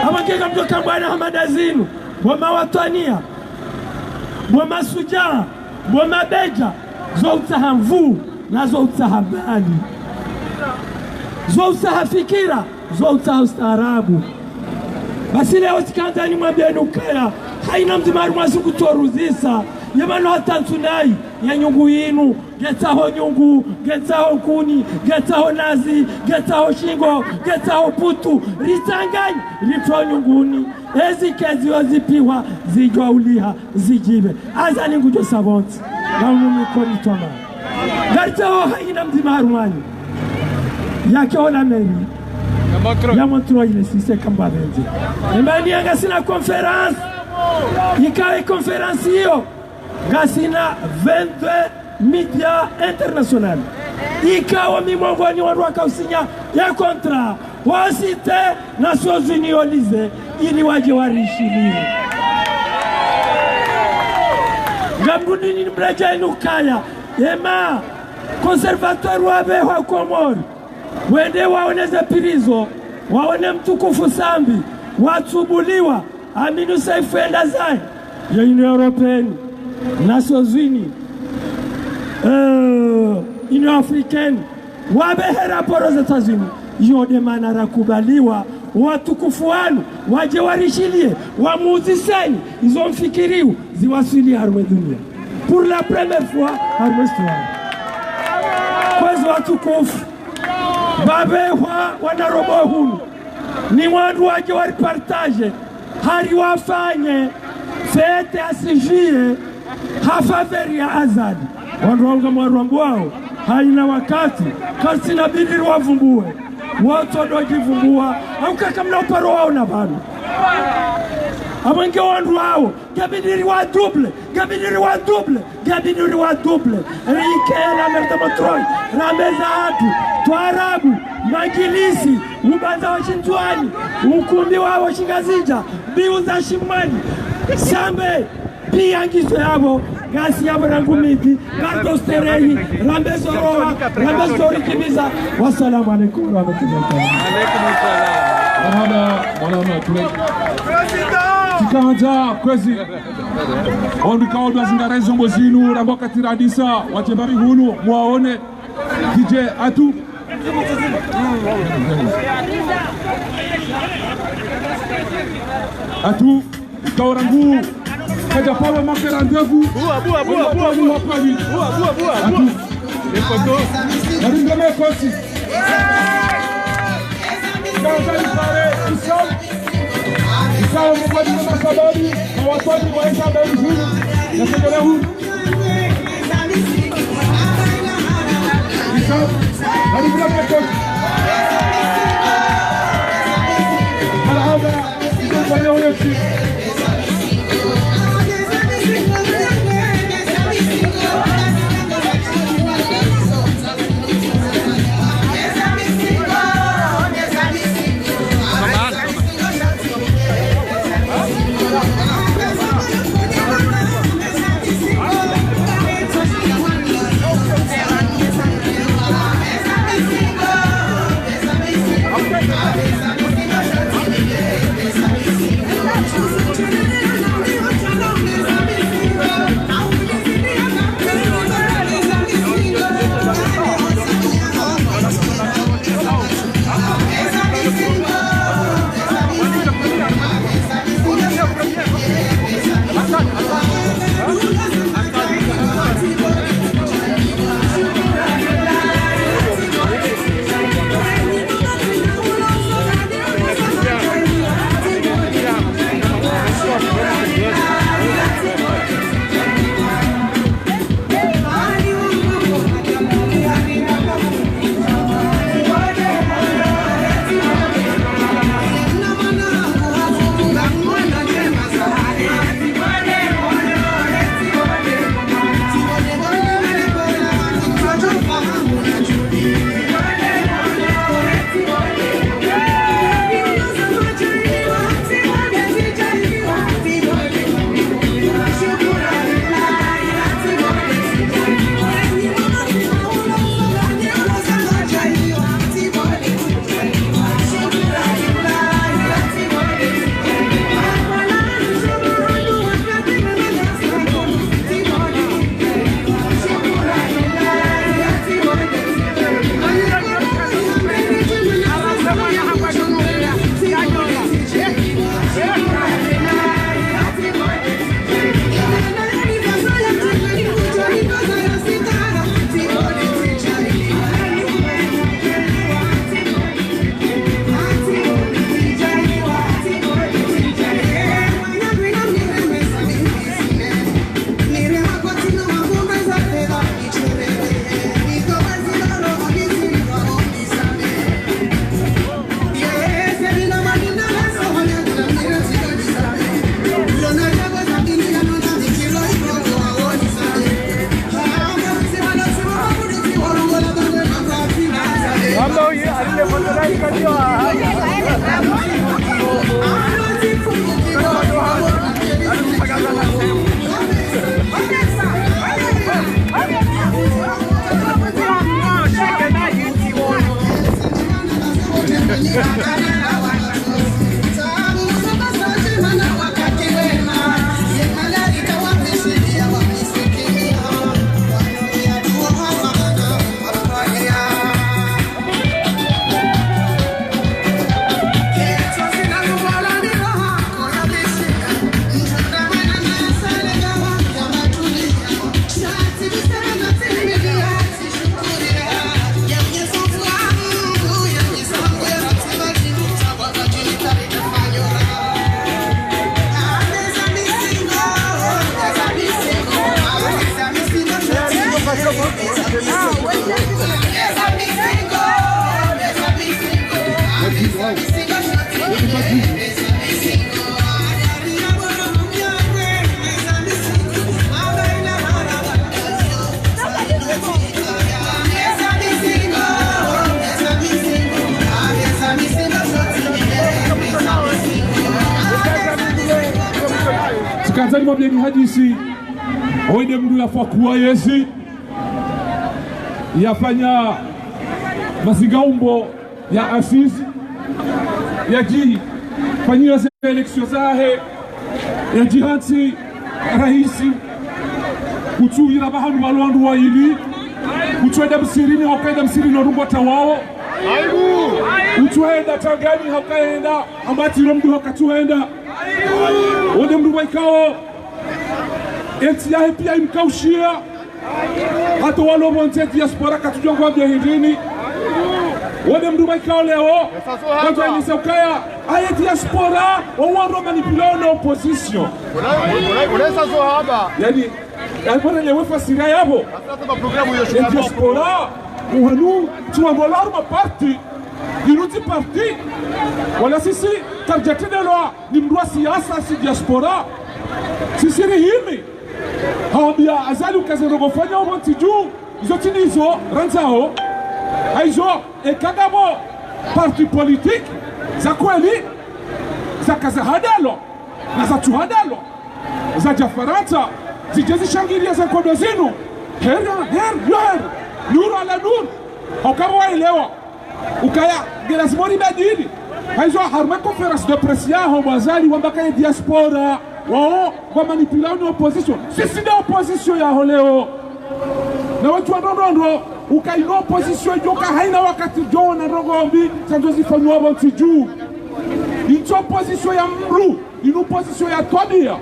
Amwenge ngamdjo kambwana hama nda zinu, bo mawatwaniya, bo mashudjaa, bo mabedja, zo utsaha nvuu, na zo utsaha mali. Zo utsaha fikira, zo utsaha ustaarabu. Basi leo tsikandza nimwambieni ukaya, haina mdzima harumwa zinu kutsoruzisa, ye mana hata ntsu nayi, ye nyungu yinu, ngetsaho nyungu, ngetsaho nkuni, ngetsaho nazi, ngetsaho shingo, ngetsaho putu, ritsanganyi, ritso nyunguni. Ezi kezi yo zipvihwa, zidjuwa uliha, zidjipve. Azali ngudjo sa pvontsi. Ngamumikoni twama. Ngaritsaho haina mdzima harumwanyu. Yake ho la mairie ya Montreuil ile sise kamba pvendze. Imani ya ngasina conférence. Ikaye conférence iyo. Ngasina vingt-deux médias internationaux. Ikao mi mongoni wandru wakausinya ye contrat. Wasite Nations Unies Élysée ili wadje warishiliye. Ngamdunini mredjeni ukaya, ema conservateur wapvehwa Komori, wende waone ze prison, waone mtukufu Sambi, watsubuliwa, Aminu Seif enda zahe, ye Union Européenne, Nations Unies, euh, Union Africaine, wapvehe raporo ze États-Unis, iyo nde mana rakubaliwa, watukufu wanu, wadje warishiliye, wamuuziseni, izo mfikiriyo, ziwaswili harumwa dunia. Pour la première fois, harumwa histoire. Kwezi watukufu, pvapvehwa wana robo hunu, ni wandru wadje waripartage, hari wafanye fête ya six juillet ha faveur ya Azali. Wandru wangu mwarwambuwao, haina wakati, karisina bidi riwavumbuwe. Wotso ndo djivumbuwa, au kaka mna uparo wawo na pvanu. Amwenge wandru wawo, ngebidi riwa double, ngebidi riwa double. Ngebidi riwa double. Rike la mairie de Montreuil, rambe za hatru, twarabu, majilisi, ubanza wa Shindzuwani, ukumbi wa, wa Shingazidja, mbiu za Shimwali, Sambe, piya ngizo yapvo, ngasi yapvo rangu midi, garde sterehi, rambe zo rowa, rambe zo rikimiza. Wassalamu alaikum warahmatullahi wabarakatuh. Marahaba, mwanama, tule- Kandza, kwezi. Ondru kawo ndo wazingara zombo zinu, rangu wakati randisa, wadje mbapvi hunu, mwaone. D J, atu. Atu, kawo rangu. Kadja pvawe make rendez-vous. Bua, bua, bua, bua, bua. Bua, bua, bua, bua. Atu. Maringa me koti. Kandza ni pare, isao. Isao mkwadi na masababu, na watwadi wa isa mbeli hunu. Ya tegele hunu. Isao, maringa me koti. Marahaba. Tsikandza nimwambieni hadisi, oyi nde mndru yafwa kuwa yezi, yafanya mazingaumbo ya assises, yadjifanyiwa ze élections zahe, Edji hantsi raisi, utsuhira pvahanu pvalo wandru wayili, utsuhenda msirini, hauka henda msirini no rungo tawao. Utsuhenda tangani, hauka henda, ambatiro mndru hauka tsuhenda. Wonde mndru waikao, entsi yahe pia imkaushia. Hata walo pvondze diaspora katsudjuwa ngwambia hindrini. Wonde mndru waikao leo, kwanza inisa ukaya, aye diaspora, wawaro manipulao na opposition. Unaweza zohaba. Yani, yani, bwana, lewe fasira yapvo. E diaspora, uhanu, tsuwa mbola harumwa parti, inu tsi parti, wala sisi, karidja tendelwa ni mndru wa siasa, si diaspora. Sisi rihimi. Hawambia Azali uka ze ndrongoo ufanyao pvontsi dju, izo tsi ndizo randzao. Haizo, eka ngapvo parti politique za kweli, zaka zahadalwa, na zatsuhadalwa, zadja Farantsa, zidje zishangiria ze nkodo zinu. Heri, heri, yo heri. Nuru ala nuru. Hauka pvo waelewa ukaya, nge lazimu ribadili. Haizo harumwa conférence de presse yaho bo Azali wamba ukaya diaspora, wao, wamanipulao ni opposition. Sisi nde opposition yaho leo. Na wetsu wa ndrondrondro, uka inu opposition djoka haina wakati djo na ndrongoo mbi, zandzo zifanywa pvontsi dju. Itso opposition ya mndru. Inu opposition ya twabia.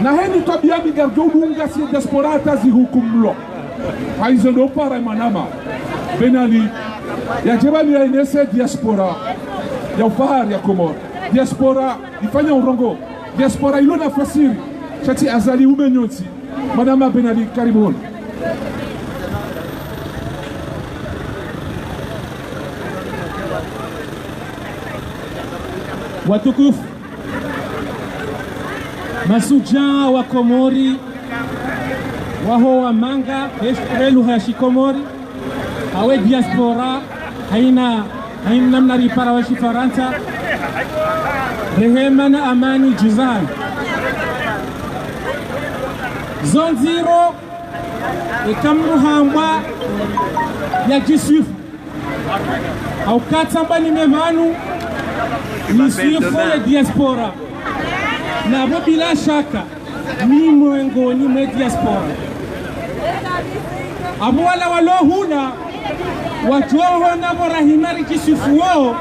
Na heni twabia mbi ngaridjo udunga si diaspora hata zihukumlwa. Haizo ndo para mwanama Ben Ali. Yadje pvanu yaenese diaspora ya ufahari ya Komori. Diaspora ifanya urongoo. Diaspora ilo na fasiri. Sha tsi Azali ume nyontsi. Mwanama Ben Ali, karibuni. Watukufu. Mashudjaa wa Komori, waho wa manga, he, he lugha ya Shikomori, awe diaspora, haina, haina namna ripara wa Shifarantsa, rehema na amani dju zahanyu. Zo ndziro, eka mndru hambwa yadjiswifu. Hauka tsamba nime pvanu, niswifu ye diaspora. Na pvo bila shaka, mi mwengoni mwe diaspora. Apvo wala walo hula, wadjohona pvo rahima ridjiswifu wo,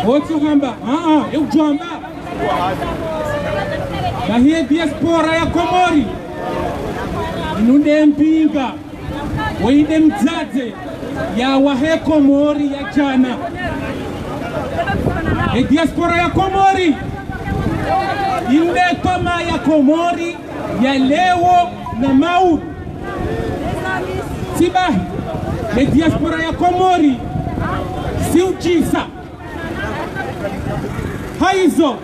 wotsi hamba, aa, eudjwamba. Bahi ye diaspora ya Komori, inu nde mpinga, wo inde mdzadze ya wahe Komori ya djana. E diaspora ya Komori, inde toma ya Komori ya leo na mau. Tsi bahi, e diaspora ya Komori, si udjisa. Haizo.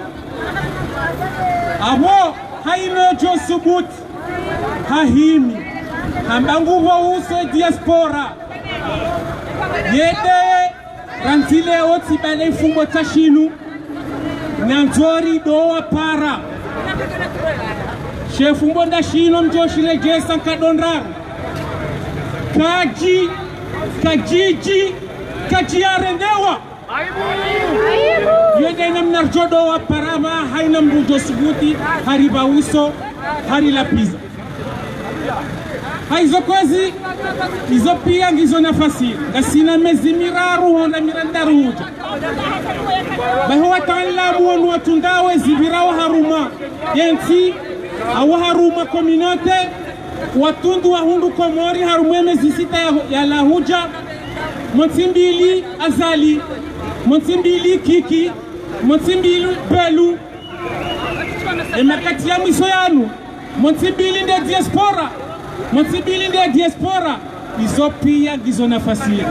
Apvo haina djo subuti. Hahimi. Hamba ngupvo uso diaspora. Yende randzile otsi bale ifumbo tsa shinu. Nandzori dowa para. She fumbo nda shinu mdjo shiredjesa nkado ndraru. Kadji, kadjidji, kadji yarendewa. Yo nde namna ridjo dowa para pva, haina mndru djo subuti, haripva uso, harilapviza. Haizo kwezi, izo pia ngizo nafasi. Ngasina mezi miraru, honda mirandaru udja. Baho wataalamu wanu watsundawe zipvirao harumwa yentsi, au harumwa communauté, watsundu wahundru Komori harumwa emezi sita ya, yalawa udja, mwontsi mbili Azali, mwontsi mbili Kiki, mwontsi mbili Belu, emakati ya mwiso yanu, mwontsi mbili nde diaspora, mwontsi mbili nde diaspora, izo pia ngizo nafasi.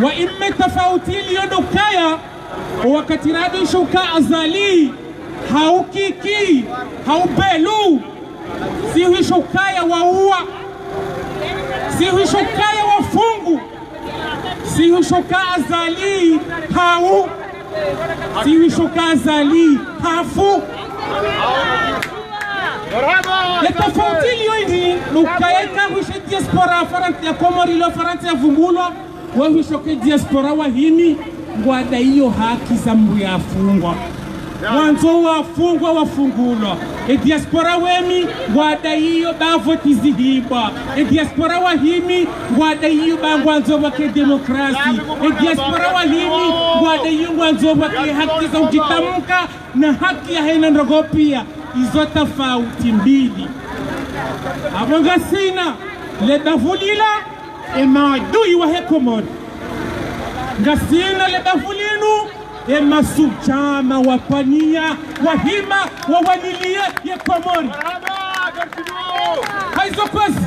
Wa ime tafauti iliyo ndo ukaya, owakati rado ishuka Azali, hau Kiki, hau Belu, si hwisho ukaya wauwa, si hwisho ukaya wafungu, si hwisho uka Azali hau, si hwisho uka Azali hafu. Ye tafauti iliyo ini, ndo ukaya eka hwisho diaspora Farantsa ya Komori ilo Farantsa yavumbulwa, wahwisho uka diaspora wahimi, ngwadaiyo haki za mndru yafungwa. Wandzo wafungwa, wafungulwa. E diaspora wemi, ngwadaiyo ba voti zihibwa. E diaspora wahimi, ngwadaiyo ba ngwandzo pvwake demokrasi. E diaspora wahimi, ngwadaiyo ngwandzo pvwake haki za udjitamka na haki ya hena ndrongoo pia. Izo tafauti mbili. Apvo ngasina le davu lila, e maadui wahe Komori. Ngasina le davu linu, e mashudjaa wapvania, wahima, wawanilie ye Komori. Haizo kwezi,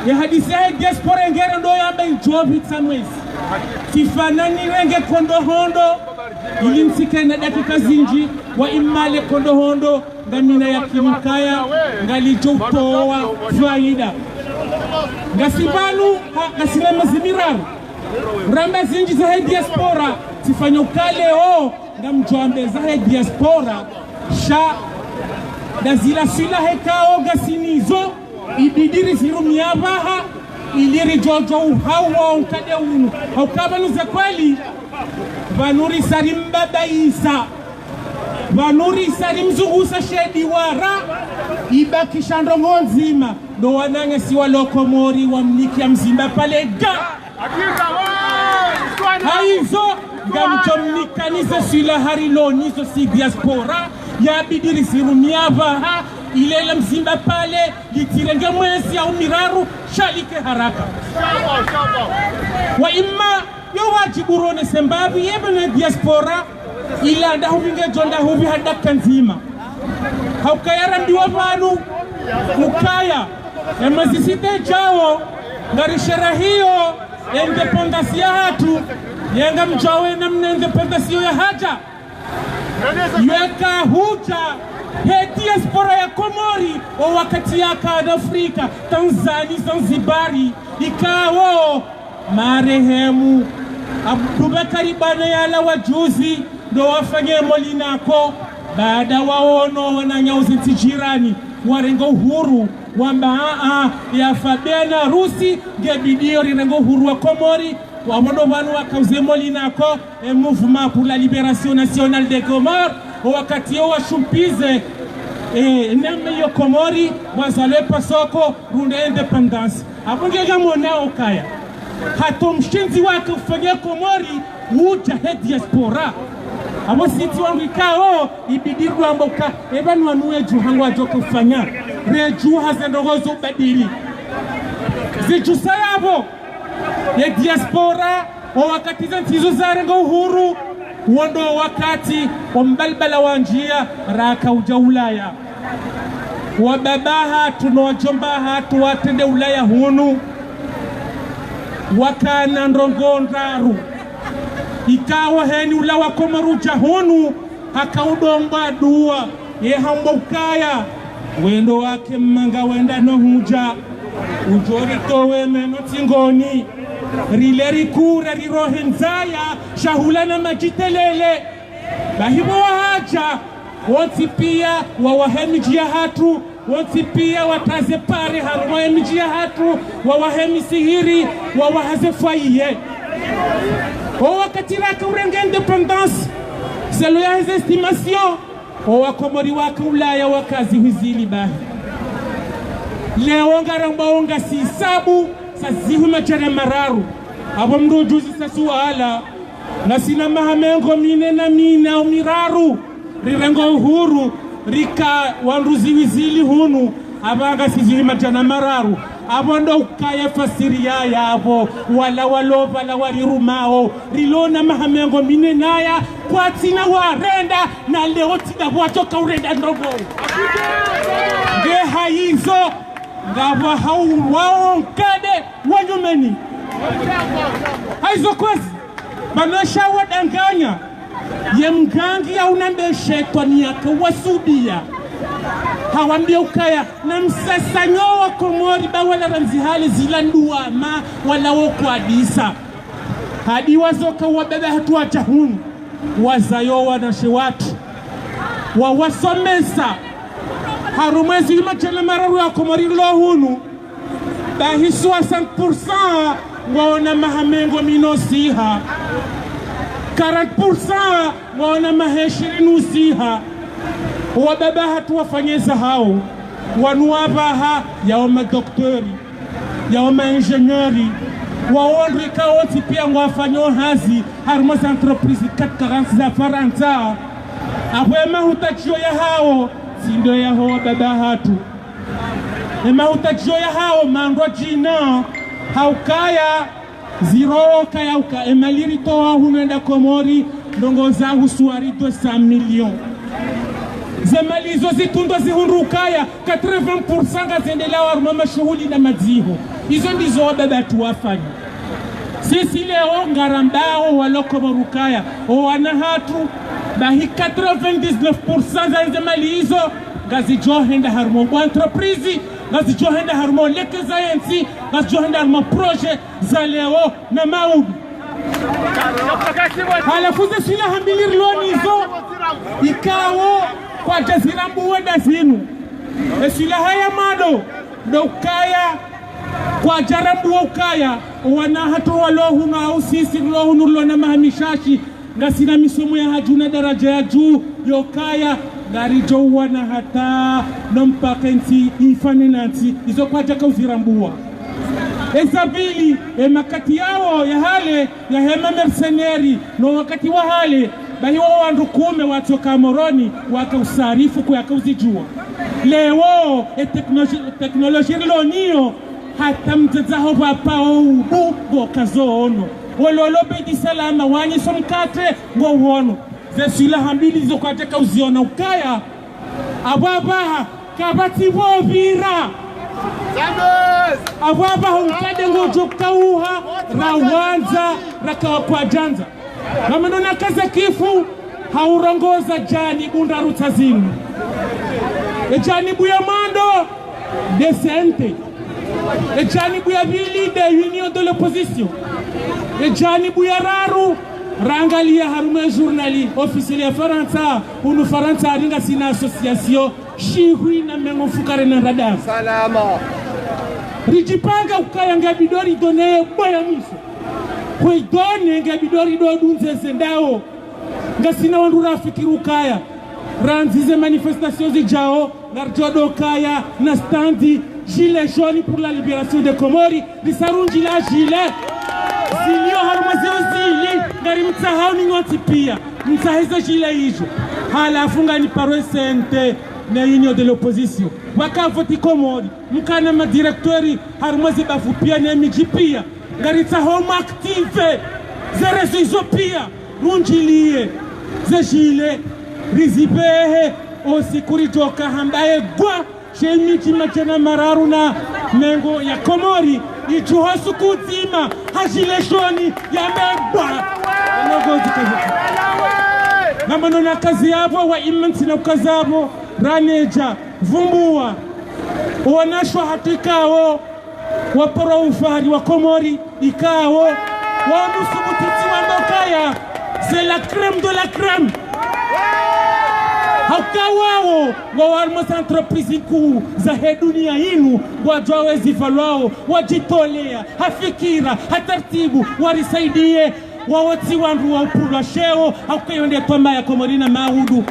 ye hadisi yahe diaspora ngeri ndo yamba idjopvi tsa mwezi. Tsifanya nirenge kondohondo, ili ntsike na dakika zindji, wa imma le kondohondo, ngamina yakini ukaya, ngalidjo utowa faida. Ngasi pvanu, ha, ngasina mezi miraru. Ramba zindji zahe diaspora, tsifanya ukaya leo, ngamdjo amba zahe diaspora, sha, nda zila swila hekao ngasinazo, ibidi rizirumia pvaha, ili ridjodjo uhauwa unkade unu. Hauka pvanu ze kweli, pvanu risa rimbabaisa. Pvanu risa rimzungusa she duara, ibakisha ndrongoo ndzima, ndo wananyasi walo Komori wamnikia Mzimba Palais ga. Haizo, ngamdjo mnikani ze swila hari lo nizo si diaspora, yabidi rizirumia pvaha, ile la Mzimba Palais, litsirenge mwezi au miraru, sha like haraka. Wa imma, yo wadjibu rone sembapvi, yebe ne diaspora, ila ndahupvi ngedjo ndahupvi ha dakika ndzima. Haukaya rambiwa pvanu, ukaya, e mwezi sita idjao, ngarisherehiyo, e indépendance yahatru, ye ngamdjuwa namna indépendance iyo yahadja. Yeka hudja, he diaspora ya Komori, o wakati yaka na Afrika, Tanzania, Zanzibari, ikao, marehemu Abubakari Bwana yalawa juzi, ndo wafanye Molinako, baada waono wananyauzi ntsi jirani, warenga uhuru, wamba, a, a, ya Fabiana Rusi, ngebidi yo rirenga uhuru wa Komori, wapvo ndo pvanu wakauze Molinako, e Mouvement pour la Libération Nationale des Comores, o wakati yo washumpize, e, name yo Komori, wazalwe pasoko, runde indépendance. Apvo nge ngamwonao ukaya. Hata mshindzi wake ufanya Komori, udja he diaspora. Apvo sisi wandru ikao, ibidi rwambe uka, eba nwanuwe dju hangu adjo kufanya. Redjuha ze ndrongoo zo ubadili. Zidjusa yapvo, ye diaspora, o wakati ze ntsi zo zarenga uhuru, wo ndo wakati, o mbalibala wandjia, raka udja Ulaya. Wababa hatru no wadjomba hatru watrende Ulaya hunu, wakana ndrongoo ndraru. Ikao heni ula wa Komori udja hunu, haka udomba dua, ye hamba ukaya, wendo wake mma nga wenda no hudja, udjo ritowe meno tsingoni, rile rikure rirohe ndzaya, shahula na madjitelele. Bahi pvo wahadja, wontsi pia wawahe midji yahatru, wontsi pia watraze pare harumwa ye midji yahatru, wawahe misihiri, wawahaze fwaye. O wakati raka urenga indépendance, selon ya heze estimation, o Wakomori waka Ulaya waka zihwi zili bahi. Leo ngaramba o ngasi hisabu, sa zihwi madjana mararu. Apvo mndru udjuzisa suala, ngasina maha mengo mine na mine au miraru, rirenga uhuru, rika wandru zihwi zili hunu, apva ngasi zihwi madjana mararu. Apvo ndo ukaya fasiri ya yapvo, wala walo pvala warirumao, rilo na maha mengo mine naya, kwatsina warenda, na leo tsi ndapvo wadjoka urenda ndrongoo. Nge haizo, ngapvo hau wao nkade, wa nyumeni. Haizo kwezi, pvanu sha wadanganya, ye mgangi ya unambe shetwani yaka wasudia. Hawambia ukaya, na msasanyo wa Komori ba wala randzi hale zila nduwama wala wo kwadisa. Hadi wazoka wababa hatru wadja hunu, wazayo wanashe watru, wawasomesa, harumwa ezi madjana mararu ya Komori rilo hunu, bahi soixante pour cent ngwaona maha mengo mine osiha. Quarante pour cent mwaona maha ishirini usiha. Owababa hatru wafanya eza hawo. Wanu wapvaha, yao madoktori, yao maingénieur, wao wandru ikao wontsi pia ngwafanyao hazi harumwa ze entreprise quatre quarante za Farantsa. Apvo emahutadjio yahawo tsi ndo yaho wababa hatru. Emahutadjio yahawo mandrwadjina, ha ukaya ziro kaya uka emali ritowa hunu enda Komori, ndrongoo za husuwari deux cents millions. Zemali izo zitrundwa zihundru ukaya quatre-vingts pour cent ngazendelao harumwa mashuhuli na madziho. Izo ndizo wababa hatru wafanya. Sisi leo ngarambao walo Komori ukaya owana hatru, bahi quatre-vingt-dix-neuf pour cent za zemali izo ngazidjo henda harumwa entreprise, ngazidjo henda harumwa lekezo ya ntsi, ngazidjo henda harumwa projet za leo na maudu. Halafu ze swilaha mbili rilo nazo, ikao kwadja zirambuwa nda zinu. Eswilaha ya mwando ndo ukaya kwadja rambuwa ukaya owana hatru walo hunu, au sisi rilo hunu rilo na maha mishashi, ngasina misomo ya hadju na daradja ya dju, yo ukaya ngaridjo uwana hata no mpaka entsi ifane na ntsi, izo kwadjaka uzirambuwa. Eza pvili, emakati yawo ya hale, yahe mamercenaires, no wakati wa hale, bahi wo wandru kume watsoka Moroni, waka usarifu kuyaka uzidjuwa. Leo, e technologie, technologie rilo nayo, hata mdzadze haho pvapva o ubu ngo kazo ono. Wololo Beit Salam wanyiso mkatre ngo uono. Ze swilaha mbili zo kwadjaka uziona ukaya apvo apvaha kapvatsi pvo pvira. Apvo apvaha ukade ngodjo kauha, rawandza, rakawa kwadjandza. Ngamwendo nakaze kifu ha urongoza janibu ndraru tsa zinu. Ejanibu ya mwando, nde C N T. Ejanibu ya pvili, nde Union de l'opposition. Ejanibu ya raru, rangaliya harumwa e journal officiel ya Farantsa, hunu Farantsa hari ngasina association shihwi na mengo mfukare na ndraru. Salama. Ridjipanga ukaya ngapvi ndo ridoneye bwa ya mwiso. Kwe idone ngapvi ndo ridodundzeze ndawo. Ngasina wandru rafikiri ukaya randzi ze manifestations zidjao, ngaridjo ndo kaya na stand Gilets jaunes pour la libération des Comores, risarundji la gilet. Zilio harumwa zeo zili, ngarimtsahao ni nyontsi pia. Mtsahe ze gilet izo. Halafu ngani paro e C N T na Union de l'opposition. Waka voti Komori, mkana madirecteurs harumwa ze bavu pia ne midji pia. Ngaritsaho mu activer ze réseaux izo pia, rundjiliye ze gilet, rizipvehe, o siku ridjoka hamba e gwa, she midji madjana mararu na mengo ya Komori, idjuho suku dzima, ha gilet jaune, yambe gwa. Ngamwendo nakaze yapvo, wa imanti na ukaza yapvo, ranedja, pvumbuwa, wanashe hatru ikao, waparo ufahari wa Komori, ikao, waonusu mutiti wa ndo kaya, c'est la crème de la crème. Hauka wawo, ngwao harumwa ze entreprise nkuu zahe dunia inu, ngwadjuwao ezi pvalwao, wadjitolea, ha fikira, ha taratibu, warisaidiye, wawo tsi wandru wa upvulwa sheo, hauka iyo nde twamaya Komori na maudu.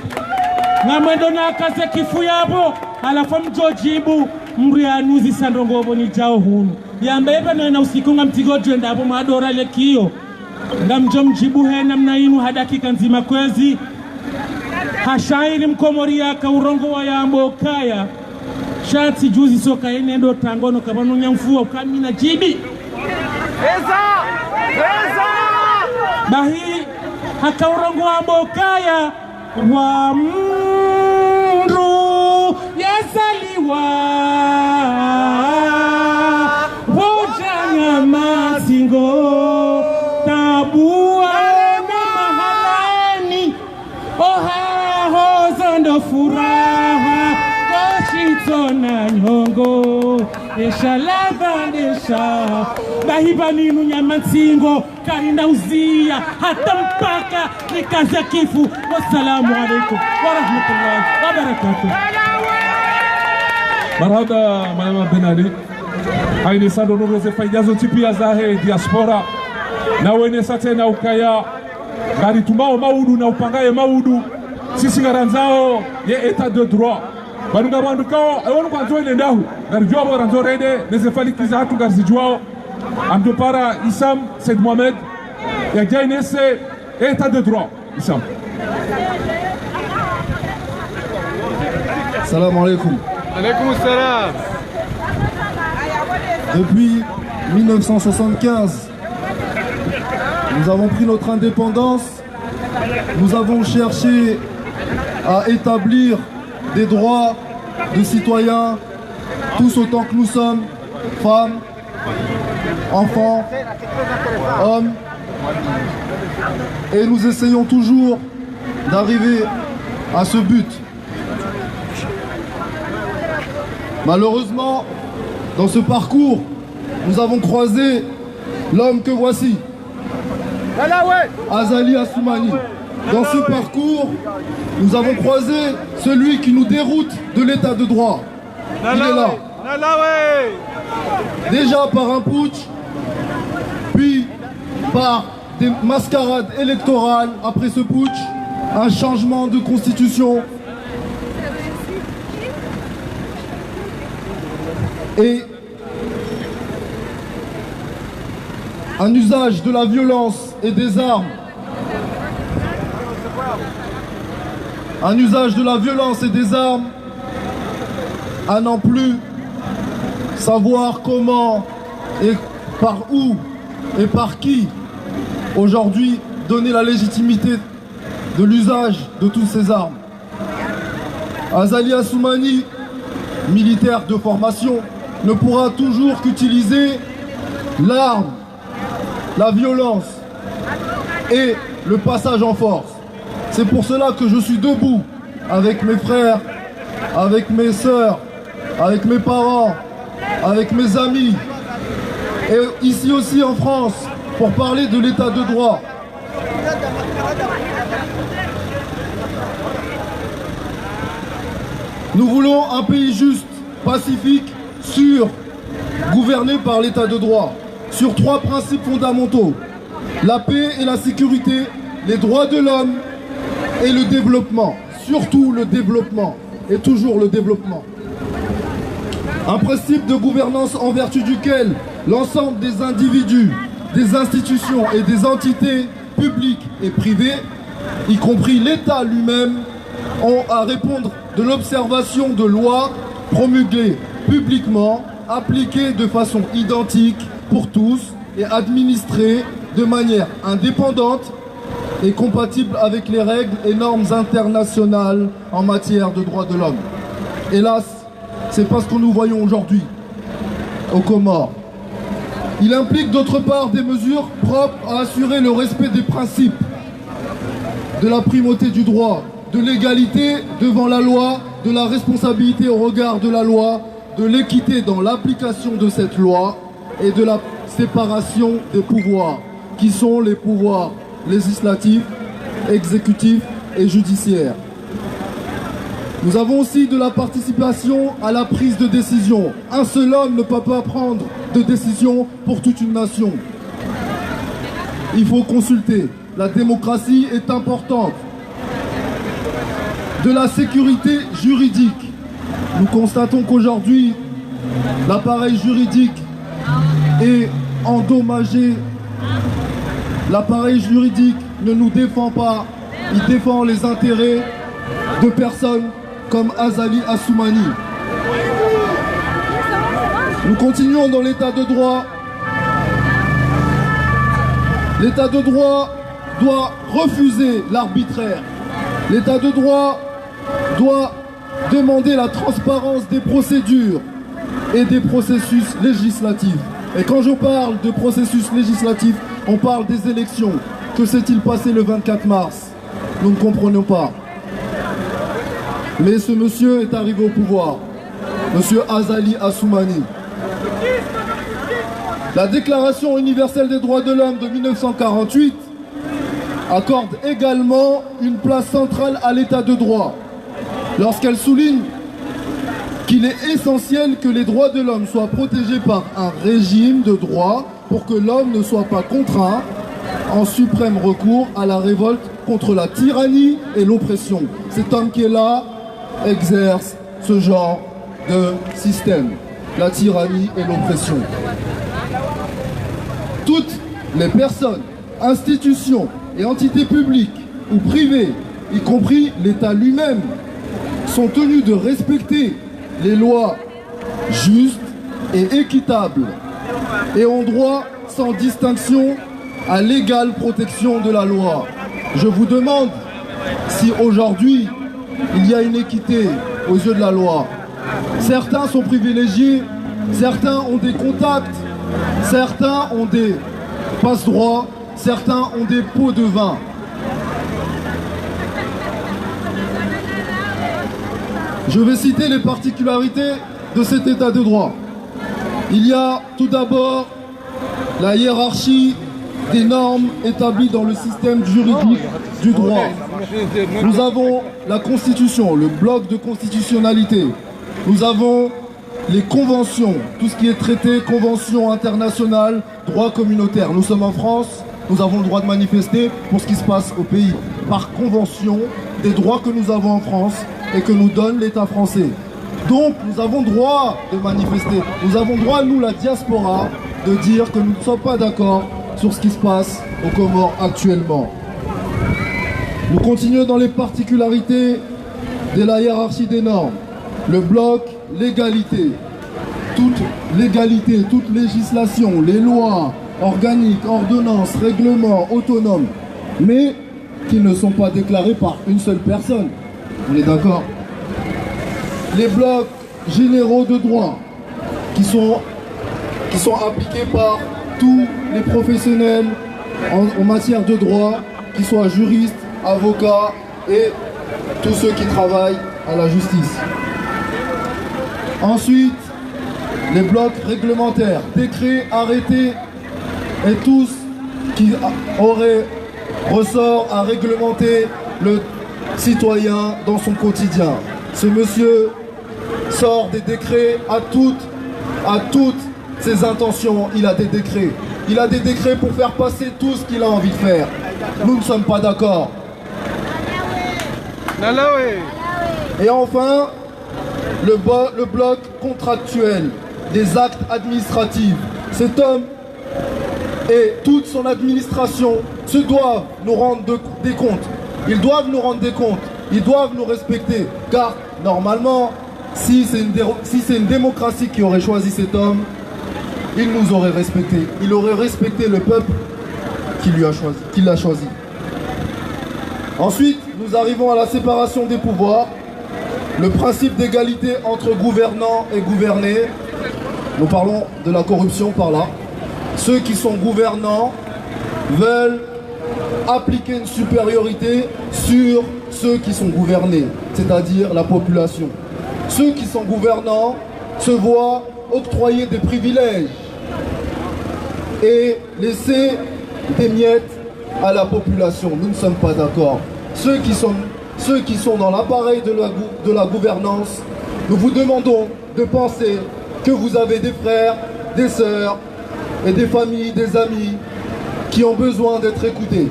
Ngamwendo nakaze kifu yapvo, halafu mdjo djibu, mdru yanuzi sa ndrongoo pvo nidjao hunu. Yamba epvanu ena usiku ngamtiko djwenda apvo mwadora lekiyo. Ngamdjo mdjibu he namna inu ha dakika ndzima kwezi. Ha shairi mkomori yaka urongowa yamba ukaya, sha tsi djuzi soka ene ndo tangono kapvanu nyamfuwa ukamina djibi. Eza! Eza! Bahi, haka urongowa yamba ukaya, wa mndru yazaliwa, pvo udja Nyamatsingo, tabu waona mahalani, ohaho zo ndo furaha, koshitsona nyongo, esha ladha ndesha. Bahi pvanu inu Nyamatsingo, karina uziya, hata mpaka nikaze kifu. Wassalamu alaikum warahmatullahi wabarakatuh. Marahaba, Madame Ben Ali. Haine sa ndo noroze faida zontsi pia zahe diaspora. Na wene sa tsena ukaya Ngaritumao maudu na upangaye maudu, sisi ngarandzao ye état de droit. Pvanu ngapvo wandru kao, ewo ngwandzo ile ndahu, ngaridjuwa pvo ngarandzo rende, neze falaki zahatru ngarizidjuwao. Amdo para Issam Said Mohamed, yadje yinese état de droit. Issam. Salam alaikum. Alaikum salam. Depuis mille neuf cent soixante-quinze, nous avons pris notre indépendance. Nous avons cherché à établir des droits de citoyens, tous autant que nous sommes, femmes, enfants, hommes. Et nous essayons toujours d'arriver à ce but. Malheureusement, dans ce parcours, nous avons croisé l'homme que voici, Azali Assoumani. Dans ce parcours, nous avons croisé celui qui nous déroute de l'état de droit. Il est là. Déjà par un putsch, puis par des mascarades électorales après ce putsch, un changement de constitution. Et un usage de la violence et des armes. Un usage de la violence et des armes à n'en plus savoir comment et par où et par qui aujourd'hui donner la légitimité de l'usage de toutes ces armes. Azali Assoumani, militaire de formation, ne pourra toujours qu'utiliser l'arme, la violence et le passage en force. C'est pour cela que je suis debout avec mes frères, avec mes sœurs, avec mes parents, avec mes amis, et ici aussi en France, pour parler de l'état de droit. Nous voulons un pays juste, pacifique, sûr, gouverné par l'état de droit, sur trois principes fondamentaux, la paix et la sécurité, les droits de l'homme et le développement, surtout le développement, et toujours le développement. Un principe de gouvernance en vertu duquel l'ensemble des individus, des institutions et des entités publiques et privées, y compris l'État lui-même, ont à répondre de l'observation de lois promulguées publiquement, appliquées de façon identique pour tous et administrées de manière indépendante et compatible avec les règles et normes internationales en matière de droits de l'homme. Hélas, c'est pas ce que nous voyons aujourd'hui aux Comores. Il implique d'autre part des mesures propres à assurer le respect des principes de la primauté du droit, de l'égalité devant la loi, de la responsabilité au regard de la loi, de l'équité dans l'application de cette loi et de la séparation des pouvoirs, qui sont les pouvoirs législatifs, exécutifs et judiciaires. Nous avons aussi de la participation à la prise de décision. Un seul homme ne peut pas prendre de décision pour toute une nation. Il faut consulter. La démocratie est importante. De la sécurité juridique. Nous constatons qu'aujourd'hui, l'appareil juridique est endommagé. L'appareil juridique ne nous défend pas. Il défend les intérêts de personnes comme Azali Assoumani. Nous continuons dans l'état de droit. L'état de droit doit refuser l'arbitraire. L'état de droit doit demander la transparence des procédures et des processus législatifs. Et quand je parle de processus législatif, on parle des élections. Que s'est-il passé le vingt-quatre mars ? Nous ne comprenons pas. Mais ce monsieur est arrivé au pouvoir, monsieur Azali Assoumani. La Déclaration universelle des droits de l'homme de mille neuf cent quarante-huit accorde également une place centrale à l'état de droit, lorsqu'elle souligne qu'il est essentiel que les droits de l'homme soient protégés par un régime de droit pour que l'homme ne soit pas contraint en suprême recours à la révolte contre la tyrannie et l'oppression. Cet homme qui est là exerce ce genre de système, la tyrannie et l'oppression. Toutes les personnes, institutions et entités publiques ou privées, y compris l'État lui-même, sont tenues de respecter les lois justes et équitables et ont droit sans distinction à l'égale protection de la loi. Je vous demande si aujourd'hui il y a une équité aux yeux de la loi. Certains sont privilégiés, certains ont des contacts, certains ont des passe-droits, certains ont des pots de vin. Je vais citer les particularités de cet état de droit. Il y a tout d'abord la hiérarchie des normes établies dans le système juridique du droit. Nous avons la Constitution, le bloc de constitutionnalité. Nous avons les conventions, tout ce qui est traité, conventions internationales, droit communautaire. Nous sommes en France, nous avons le droit de manifester pour ce qui se passe au pays, par convention des droits que nous avons en France et que nous donne l'État français. Donc, nous avons droit de manifester. Nous avons droit, nous, la diaspora, de dire que nous ne sommes pas d'accord sur ce qui se passe aux Comores actuellement. Nous continuons dans les particularités de la hiérarchie des normes. Le bloc légalité. Toute légalité, toute législation, les lois organiques, ordonnances, règlements autonomes, mais qui ne sont pas déclarés par une seule personne. On est d'accord ? Les blocs généraux de droit qui sont, qui sont appliqués par tous les professionnels en, en matière de droit, qu'ils soient juristes, avocats et tous ceux qui travaillent à la justice. Ensuite, les blocs réglementaires, décrets, arrêtés et tout ce qui aurait ressort à réglementer le citoyen dans son quotidien. Ce monsieur sort des décrets à toutes, à toutes ses intentions. Il a des décrets. Il a des décrets pour faire passer tout ce qu'il a envie de faire. Nous ne sommes pas d'accord. Et enfin, le, bo- le bloc contractuel des actes administratifs. Cet homme et toute son administration se doivent nous rendre de- des comptes. Ils doivent nous rendre des comptes. Ils doivent nous respecter. Car normalement, si c'est une, dé- si c'est une démocratie qui aurait choisi cet homme, il nous aurait respecté. Il aurait respecté le peuple qui lui a choisi, qui l'a choisi. Ensuite, nous arrivons à la séparation des pouvoirs, le principe d'égalité entre gouvernants et gouvernés. Nous parlons de la corruption par là. Ceux qui sont gouvernants veulent appliquer une supériorité sur ceux qui sont gouvernés, c'est-à-dire la population. Ceux qui sont gouvernants se voient octroyer des privilèges et laisser des miettes à la population. Nous ne sommes pas d'accord. Ceux qui sont, ceux qui sont dans l'appareil de la gou- de la gouvernance, nous vous demandons de penser que vous avez des frères, des sœurs et des familles, des amis qui ont besoin d'être écoutés.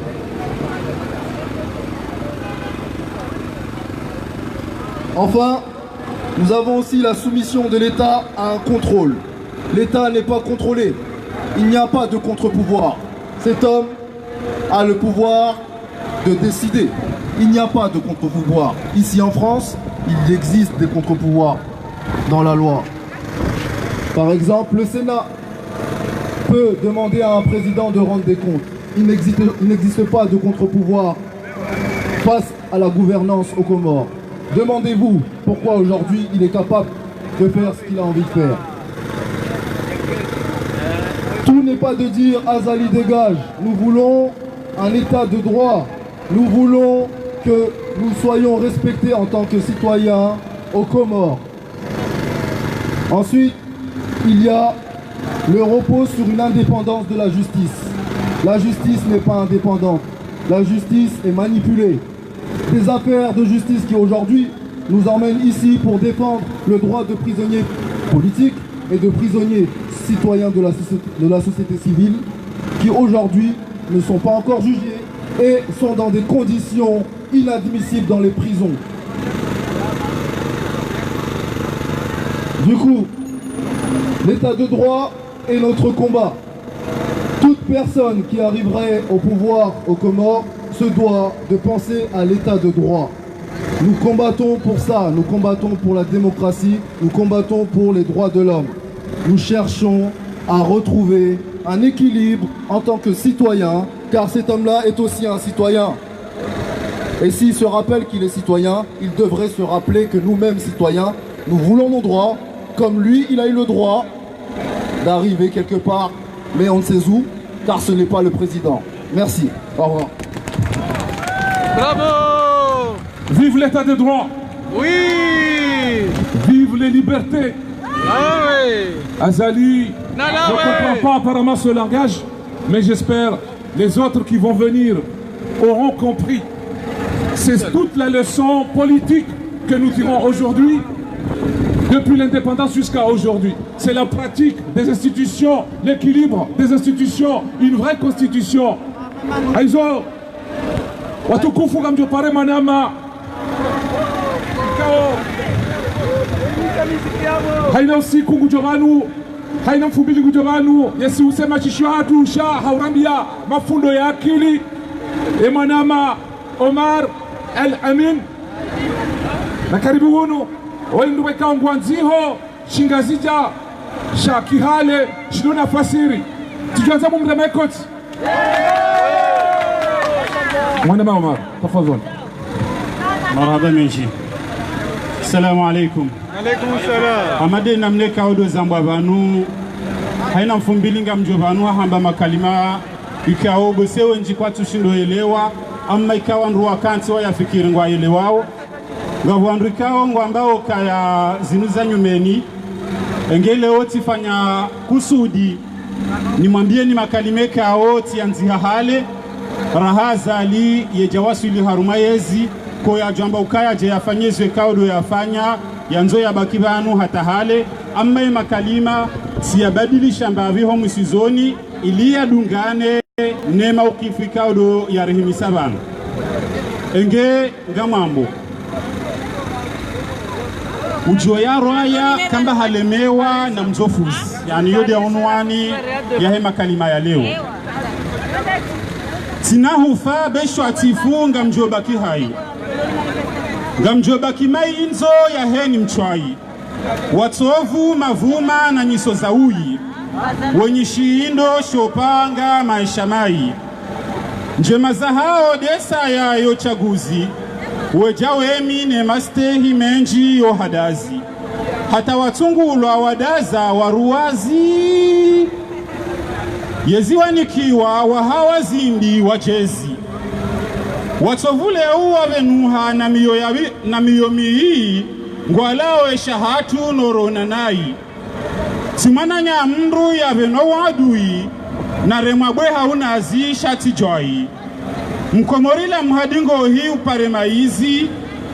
Enfin, nous avons aussi la soumission de l'État à un contrôle. L'État n'est pas contrôlé. Il n'y a pas de contre-pouvoir. Cet homme a le pouvoir de décider. Il n'y a pas de contre-pouvoir. Ici en France, il existe des contre-pouvoirs dans la loi. Par exemple, le Sénat peut demander à un président de rendre des comptes. Il n'existe, il n'existe pas de contre-pouvoir face à la gouvernance aux Comores. Demandez-vous pourquoi aujourd'hui il est capable de faire ce qu'il a envie de faire. Tout n'est pas de dire Azali dégage. Nous voulons un état de droit. Nous voulons que nous soyons respectés en tant que citoyens aux Comores. Ensuite, il y a le repos sur une indépendance de la justice. La justice n'est pas indépendante. La justice est manipulée. Des affaires de justice qui aujourd'hui nous emmènent ici pour défendre le droit de prisonniers politiques et de prisonniers citoyens de la, soci- de la société civile qui aujourd'hui ne sont pas encore jugés et sont dans des conditions inadmissibles dans les prisons. Du coup, l'état de droit est notre combat. Toute personne qui arriverait au pouvoir aux Comores se doit de penser à l'état de droit. Nous combattons pour ça, nous combattons pour la démocratie, nous combattons pour les droits de l'homme. Nous cherchons à retrouver un équilibre en tant que citoyen, car cet homme-là est aussi un citoyen. Et s'il se rappelle qu'il est citoyen, il devrait se rappeler que nous-mêmes, citoyens, nous voulons nos droits, comme lui, il a eu le droit d'arriver quelque part, mais on ne sait où, car ce n'est pas le président. Merci. Au revoir. Bravo. Vive l'état de droit. Oui. Vive les libertés. Ah oui. Azali Non, non, ne ouais. comprend pas apparemment ce langage, mais j'espère les autres qui vont venir auront compris. C'est toute la leçon politique que nous tirons aujourd'hui, depuis l'indépendance jusqu'à aujourd'hui. C'est la pratique des institutions, l'équilibre des institutions, une vraie constitution. Hayizo, watukufu, ngamdjo pare mwanama. Haina usiku ngudjo pvanu, haina mfumbili ngudjo pvanu, yesi usema shisho hatru sha haurambiya mafundo ya akili. E mwanama Omar El Amin. Na karibu hunu, oyi ndo weka ngwandziho, shingazidja, sha kihale, shidona fasiri. Tsidjwanza mumreme koti. Mwanama Omar, tafadhali. Marahaba mendji. Assalamu alaikum. Alaikum salam. Hama de namna ikao ndo zambwa pvanu, haina mfumbili ngamdjo pvanu hamba makalima ikao bose wendji kwatsu shindo elewa, amma ikao wandru wakantsi wayafikiri ngwaelewao. Ngapvo wandru ikao ngwambao kaya zinu za nyumeni, enge leo tsifanya kusudi nimwambiyeni makalima ikao tsiyandziha hale, raha Azali yedja waswili harumwa yezi, ko yadjwamba ukaya dje yafanye zo ikao ndo yafanya, yandzo yabaki pvanu hata hale, amma ye makalima tsiyabadilisha mbapvi ho mwisizoni, ili yadungane ne maukifu ikao ndo yarihimisa pvanu. Enge ngamwambo. Udjo yarwaya kamba halemewa na mdzofuzi. Yaani yo de unwani yahe makalima ya leo. Tsina hufa be shwa tsifu ngamdjo baki hayi. Ngamdjo baki mayi indzo yaheni mtshwayi. Watsovu mavuma na nyiso za uyi. Wenyi shindo shopanga maesha mayi. Ndjema zahao de saya yo tsaguzi, wedja wemi ne mastehi mendji yo hadazi. Hata watsungulwa wadaza waruwazi. Yezi wanikiwa wahawa zimbi wadjezi. Watsovu leo wapvenuha na miyo ya bi-, na miyo miyi, ngwalao esha hatru no rona nayi. Tsi mwananya mndru yapveno wadui, na remwa bwe haunazi sha tsi djwayi. Mkomori la mhadi ngohi upare mayizi,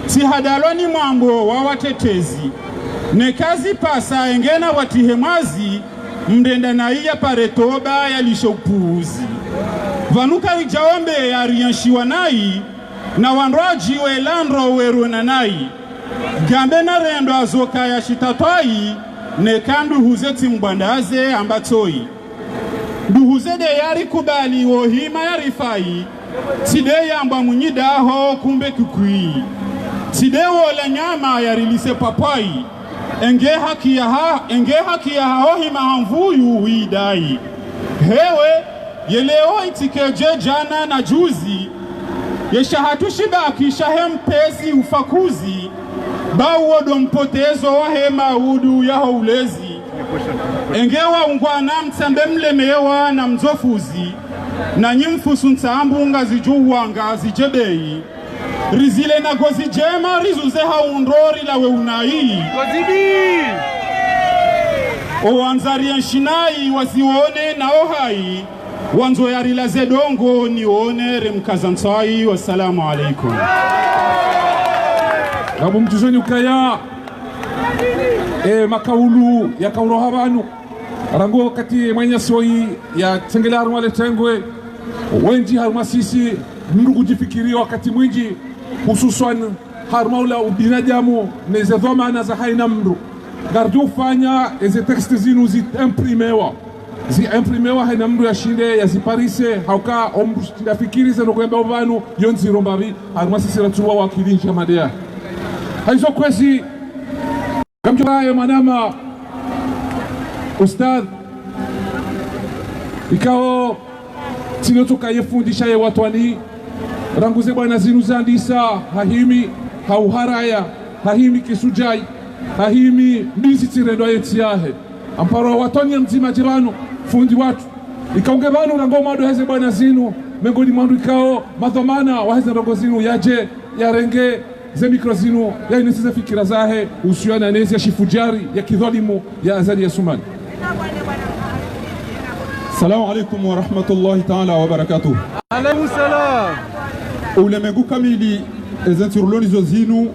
tsi hadalwa ni mwambo wa watetezi. Ne kazi pasa engena watihe mwazi, mrenda nayi yapare toba yalishe upuuzi. Pvanu karidja ombe yarienshiwa nayi, na wandru wadji welandro werona nayi. Gambe na rendo azoka ya shitatwayi, neka nduhuze tsi mbwandaze amba tsoyi. Nduhuze de yarikubali wohima yarifayi, tsi de yambwa mwinyi daho kumbe kukwi. Tsi de wola nyama yarilise pwapwayi. Enge haki yaha, enge haki yahaho hima hamvuyu widayi. Hewe, ye leo itsike dje djana na juzi, ye shahatru shibaki shahe mpezi ufakuzi, ba uwo do mpotezo wahe maudu yaho ulezi. Enge waungwana mtsambe mlemewa na mdzofuzi, na nyi mfusu ntsambu ngazidjuwa ngazidjebeyi. Rizile na gozi djema rizuze ha undro rilawe unayi. Owandza rienshi nayi wazione na ohayi, wandzo yarilaze dongo nione remkaza ntsayi. Wassalamu alaikum. Ngapvo mdjuzeni ukaya, e, makaulu yakauroha pvanu. Rangu wakati mwananyasi woyi yatsengele harumwa le tengwe, Wendji harumwa sisi, mndru kudjifikiri wakati mwindji, hususwan harumwa ula ubinadamu, neze dhwamana za haina mndru. Ngaridjo ufanya eze texte zinu ziimprimewa. Ziimprimewa haina mndru yashinde yaziparise, hauka omndru shinda fikiri ze ndrongoo yamba pvanu, yo ndziro mbapvi, harumwa sisi ratsuwa wakili ndjema ndeya. Haizo kwezi, ngamdjo raye mwanama, ustadh, ikao, tsi notsoka ye fundi sha ye watwani, rangu ze bwana zinu zandisa, hahimi, ha uharaya, hahimi kisudjai, hahimi mbizi tsirendwa ye ntsi yahe. Amparo watwani ya mdzima djirano, fundi watru. Ikao nge pvanu rangu mwando heze bwana zinu, mengoni mwandru ikao, madhwamana, waheze ndrongoo zinu, yadje, yarenge, ze mikro zinu, yainese ze fikira zahe, uhusiana neze ya shifudjari, ya kidhwalimu, ya Azali Assoumani. Salamu alaikum wa rahmatullahi ta'ala wa barakatuh. Alaikum salam. Ulemengu kamili, eze ntsi rilo nazo zinu,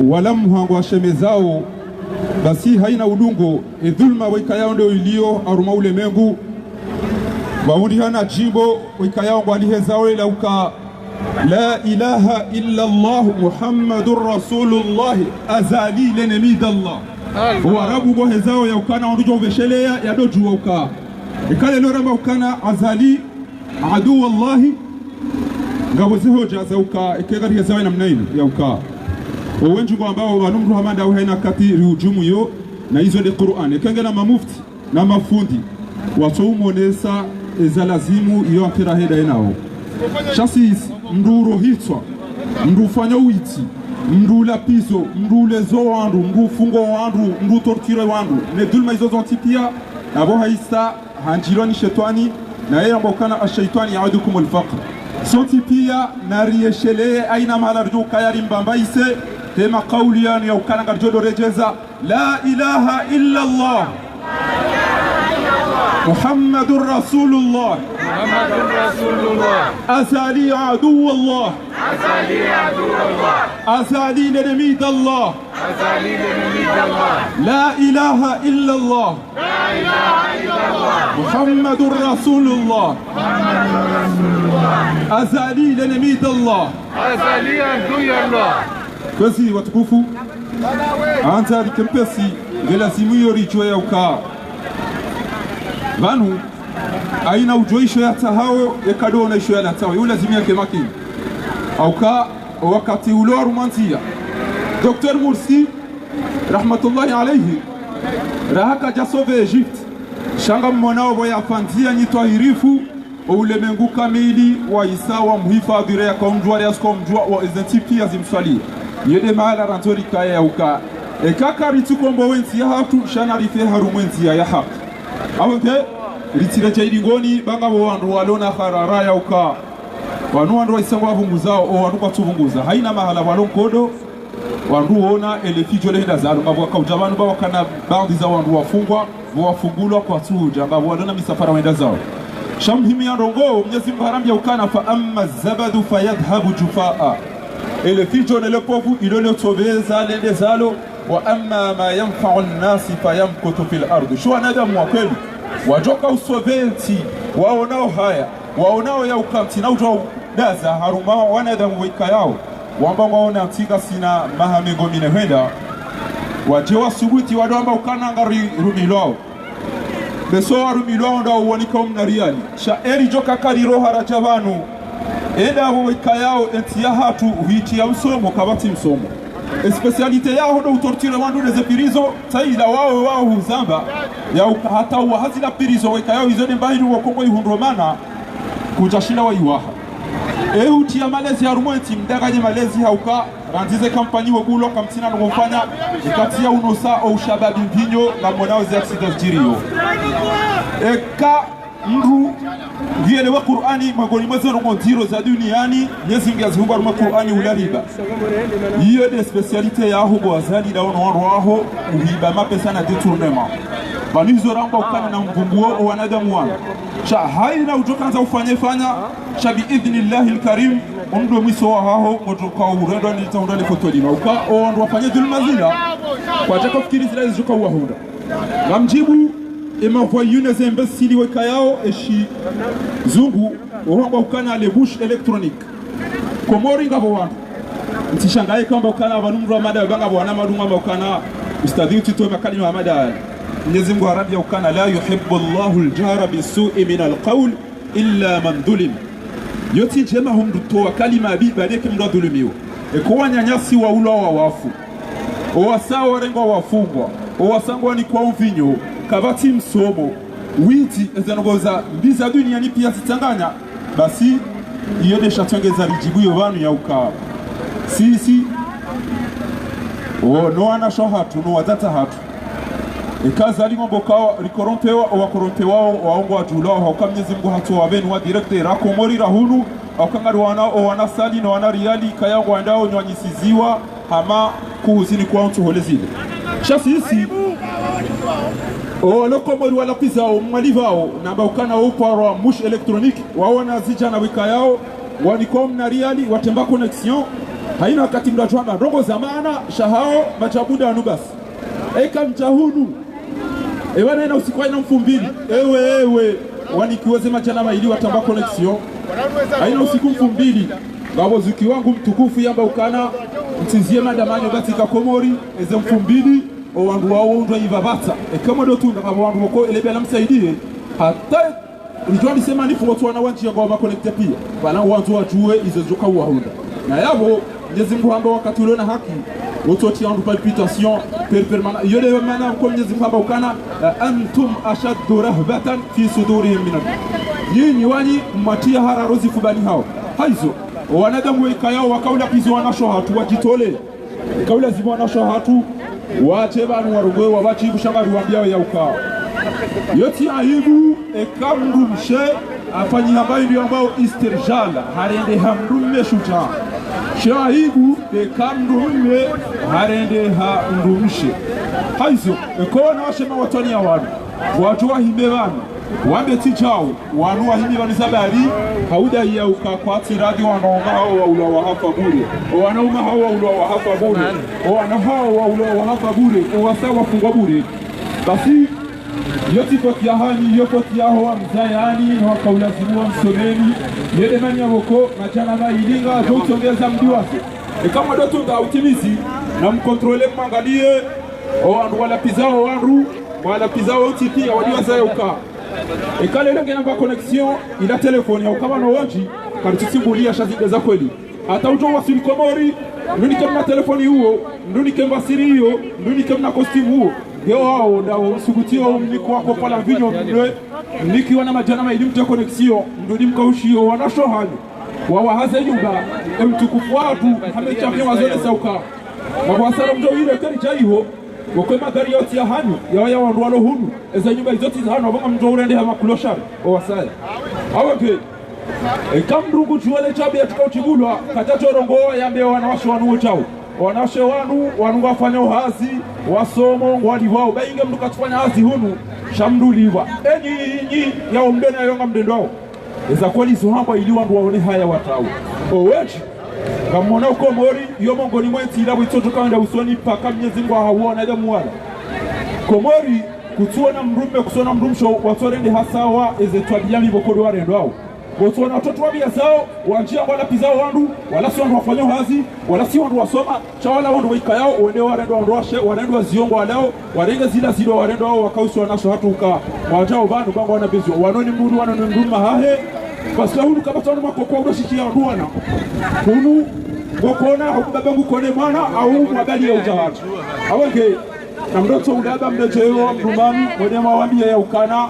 wala mhango wa shemezao, basi haina udungo, e dhulma waikayao ndo ilio, harumwa ulemengu, wahundrihana djimbo, waikayao ngwalihezao ela uka, لا إله إلا الله محمد رسول الله، Azali l'ennemi d'Allah. Warabu ngwahezao ya ukana wandru djo uvesheleya ya ndo djuwa uka. Eka leo ramba ukana Azali, عدو الله, ngapvo ze hoja za uka, eka ngarihezao ya namna inu, ya uka. Owendji ngwambao, wanu mndru hama ndawe haina kati rihujumu yo, na izo nde Qur'an. Eka ngena mamufti, na mafundi, watso umonesa eza lazimu iyo akhira heda yenao. Sha sisi, mndru urohitswa, mndru ufanya uwitsi, mndru ula pizo, mndru ulezo wandru, mndru ufungo wandru, mndru utorture wandru, ne dhulma izo zontsi pia, napvo haisa, handjilwa ni shetwani, na yeye amba ukana الشيطان يعدكم الفقر. Sontsi pia, nariyeshelee, haina mahala ridjo ukaya rimbambaise, hema kauli yanu ya ukana ngaridjo ndo redjeza, لا إله إلا الله محمد رسول الله. محمد رسول الله. أزالي عدو الله. أزالي عدو الله. أزالي l'ennemi d'Allah. أزالي l'ennemi d'Allah. لا إله إلا الله. لا إله إلا الله. محمد رسول الله. محمد رسول الله. أزالي l'ennemi d'Allah. أزالي عدو الله. Kwezi watukufu, handza rike mpesi, nge lazimu iyo ridjuwe ya uka. Pvanu, haina udjo isho ya tsahao, eka ndo ona isho ya latsaho, yo lazimu yake makini. Hauka, wakati ulo harumwa ndziya, Docteur Morsi, rahmatullahi alayhi, raha kadja sauver Égypte, sha ngammonao pvo yafa ndziya nyi twahirifu, o ulemengu kamili wa isa wa muhifadhwi re yaka umdjuwa re yasuka umdjuwa wa eze ntsi pia zimswaliya. Iyo nde mahala randzo rikaye ya uka. Eka karitsi kombowa entsi yahatru, sha narife harumwa entsi ya, ya haki. Awe nge, ritsire dja idingoni, ba ngapvo wandru walo na harara ya uka. Wanu wandru wa isa ngwapvunguzao, o wandru kwatsupvunguza. Haina mahala pvalo nkodo, wandru wona ele fidjo lehenda zalo, ngapvo wakaudja pvanu ba wakana baadhwi za wandru wafungwa, pvo wafungulwa kwatsudja, ngapvo walo na misafara wenda zao. Sha muhimu ya ndrongoo, Mnyezi Mungu harambia ukana, فأما الزبد فيذهب جفاء. Ele fidjo nele povu, ilo leo tsoveza, lende zalo, وأما ما ينفع الناس فيمكث في الأرض. Sho wanadamu wa kweli, wadjoka usauver entsi, waonao haya, waonao ya uka ntsi na udjo udaza harumwa wanadamu waikayao, wamba ngwaona ntsi ngasina maha mengo mine hwenda, wadje wasubuti wado wamba ukana ngarirumilwao. Beso warumilwao ndo uwanika umna riali. Sha eri djoka kariro haraja pvanu. Enda apvo waikayao entsi yahatru huitriya msomo, kapvatsi msomo. Spécialité yaho ndo utorture wandru neze prison, tsaila wawe wao huzamba, ya uka hata uwaha zila prison waikayao izo nde mbahi inu wa Kongo ihundro mana, kudjashinda waiwaha. E utriya malezi harumwa entsi, mdanganye malezi hauka, randzi ze kampanyi wabulwa kamtsina no mfanya, ikatsi ya unosa o ushababi mvinyo, ngamwonao ze accident zidjiriyo. Eka mndru ngielewa Qur'ani, mwengoni mwa ze ndrongoo ndziro za duniani, Mnyezi Mungu yazihunga harumwa Qur'ani ula riba. Iyo nde spécialité yaho bo Azali, ndawo no wandru waho, uhiba mapesa na détournement. Pvanu izo ramba ukana na mvunguo o wanadamu wanu. Sha haina udjoka handza ufanye fanya, sha bi idhnillahil karim, o ndo mwiso wahaho, ngodjoka urendwa ni litaundra le foto lima. Uka, o wandru wafanye dhulma zila, kwadjaka fikiri zila zidjoka uwahundra. Ngamdjibu, Ema voyous ne ze imbéciles wekayao eshi zungu, ohamba ukana les mouches électroniques. Komori ngapvo wandru. Ntsishangaye kamba ukana pvanu mdru wa mada banga pvo wana madunga ma ukana ustadhi utitowe makalima ya mada. Mwenyezi Mungu harambia ukana: لا يحب الله الجهر بالسوء من القول إلا من ظلم. Yo tsi ndjema ho mdru utowa kalima mbi baada yeka mdru adhulumiwa. Eka wananyasi waulwa wafu. Owasa warengwa wafungwa. Owasa ngwanikwa mvinyo. Kapvatsi msomo. Witsi, eze ndrongoo za mbi za duniani pia zitsanganya. Basi, iyo nde sha tsongeza ridjibu yo pvanu ya uka. Sisi, o, no wanashe wahatru, no wadzadze wahatru. Eka zali ngombo kawa, rikorompewa, owakorompewa wao, wao ngwadjulao, hauka Mwenyezi Mungu hatsowa pvanu wa directeur, ra Komori ra hunu, hauka ngari wana, o wana sali, no wana riali, kaya ngwandao nywanyisiziwa, hama kuhuzini kwa ntsu hole zile. Sha sisi, o lo Komori wala pizao, mwalipvao, namba ukana uparwa mouche électronique, wao wana zidjana wekayao, wanikwa mna riali, watemba connexion, haina wakati mdru adjo hamba ndrongoo za maana, sha hao, madjabu ndanu basi. Eka mdja hunu. Ewa nena usiku haina mfumbili. Ewe, ewe. Wanikiwa ze madjana mayili watamba connexion. Haina usiku mfumbili. Ngapvo zuki wangu mtukufu yamba ukana. Mtsizie madamanyo katika Komori. Eze mfumbili. Owandru wao undwa ipvapvatsa. Eka mdo tunda ngapvo wandru woko elebela msaidie. Hata ridjo andise manifu wotsu wana wandji yangwao ma connecté pia. Pvala wandzo wadjuwe izo zidjoka uwahunda. Na yapvo, Mwenyezi Mungu hamba wakati ulo na haki, wotsu tsi wandru palpitation, per permanent. Iyo nde mana ko Mwenyezi Mungu hamba ukana, أنتم أشد رهبة في صدورهم من الله. Nyinyi wanyi mwatia hararo zifubani hao. Haizo, wanadamu wekayao wakaula pizo wanashe wahatru wadjitole. Kaula zimwa wanashe wahatru, wache pvanu warongowe wapvatsi bushangari wambiao ya uka. Yo tsi aibu, eka mdrumshe, afanyiha mbayi ndiyo ambao istirjala, harende ha mdrume shudja. Sha aibu, eka mdrume, harende ha mdrumshe. Haizo, eka wanawashe mawatwani ya wanu, wadjo wahime pvanu. Wambe tsi djau, wanu wahimi pvanu zabari, hauda iya uka kwatsi radhi wanaume hao waulwa wahafa bure. Owanaume hao waulwa wahafa bure. Owana hao waulwa wahafa bure. Owasa wafungwa bure. Basi, yo tsi foti ya hanyu, yo foti yaho wamzayani, no wakaulazimu wamsomeni. Yede mani ya woko, madjana mayili ngadjo utsongeza mdji wase. Eka mdo tunda utimizi, na mkontrole mwangalie, owandru wala pizao wandru, wala pizao utiti ya wadi wazaya uka. Eka lelo ngena mba connexion, ila telefoni ya ukaba no wandji, karitsi simbulia sha zinde za kweli. Hata udjo wasili Komori, mdru nike mna telefoni uwo, mdru nike mba siri iyo, mdru nike mna costume uwo. Ngeo hao, ndao msukutio mniko wako pvala mvinyo mnwe, mniki wana madjana mayili mte connexion, mdru nimkaushio wanashe wahanyu. Wawahaze nyumba, emtukufu wahatru, hame chamia wazole sauka. Mabwasara mdjo ile keri djaiho, wokwe magari yotsi ya hanyu, yawa ya wandru walo hunu, eza nyumba izo tsi za hanyu, wabanga mdjo urende ha makuloshari, owasaya. Awake, eka mdru ngudjuwa le shabi ya tuka utsibulwa, kadja djo rongowa yambe wanawashe wanu wotsawo. Wanawashe wanu, wanu ngwafanyao hazi, wasomo, ngwalipvwao, ba inge mdru katsufanya hazi hunu, sha mdru ulipvwa. Enyi, enyi, ya omdena yonga mdendwao. Eza kweli zo hambwa ili wandru waone haya watawe. Owetsi, ngamwona Komori, yo mongoni mwe ntsi ila witsodjo kaenda usoni mpaka Mwenyezi Mungu ahauwa wanadamu wala. Komori, kutsuona mdrume, kutsuona mdrumshe, watsorende hasawa, eze twabia mbi pvoko ndo warendwao. Kutsuona watoto wabia zao, wandjia wala pizao wandru, wala si wandru wafanyao hazi, wala si wandru wasoma, sha wala wandru waikayao, wende warendwa wandru washe, warendwa ziongo walao, warenge zila zilo warendwa wao, wakausi wanashe wahatru uka. Wadjao pvanu, bangu wana bezio. Wanu ni mdru, wanu ni mdrume hahe. Basi la hunu kapvatsi wanu makoko, udo shishi ya wandru wana. Hunu, ngokona, hau mbaba ngukone mwana, au mwabali ya udja wandru. Awake, na mdru tso ulaba mdru djeyo, mdru mami, mwende mwawambie ya ukana.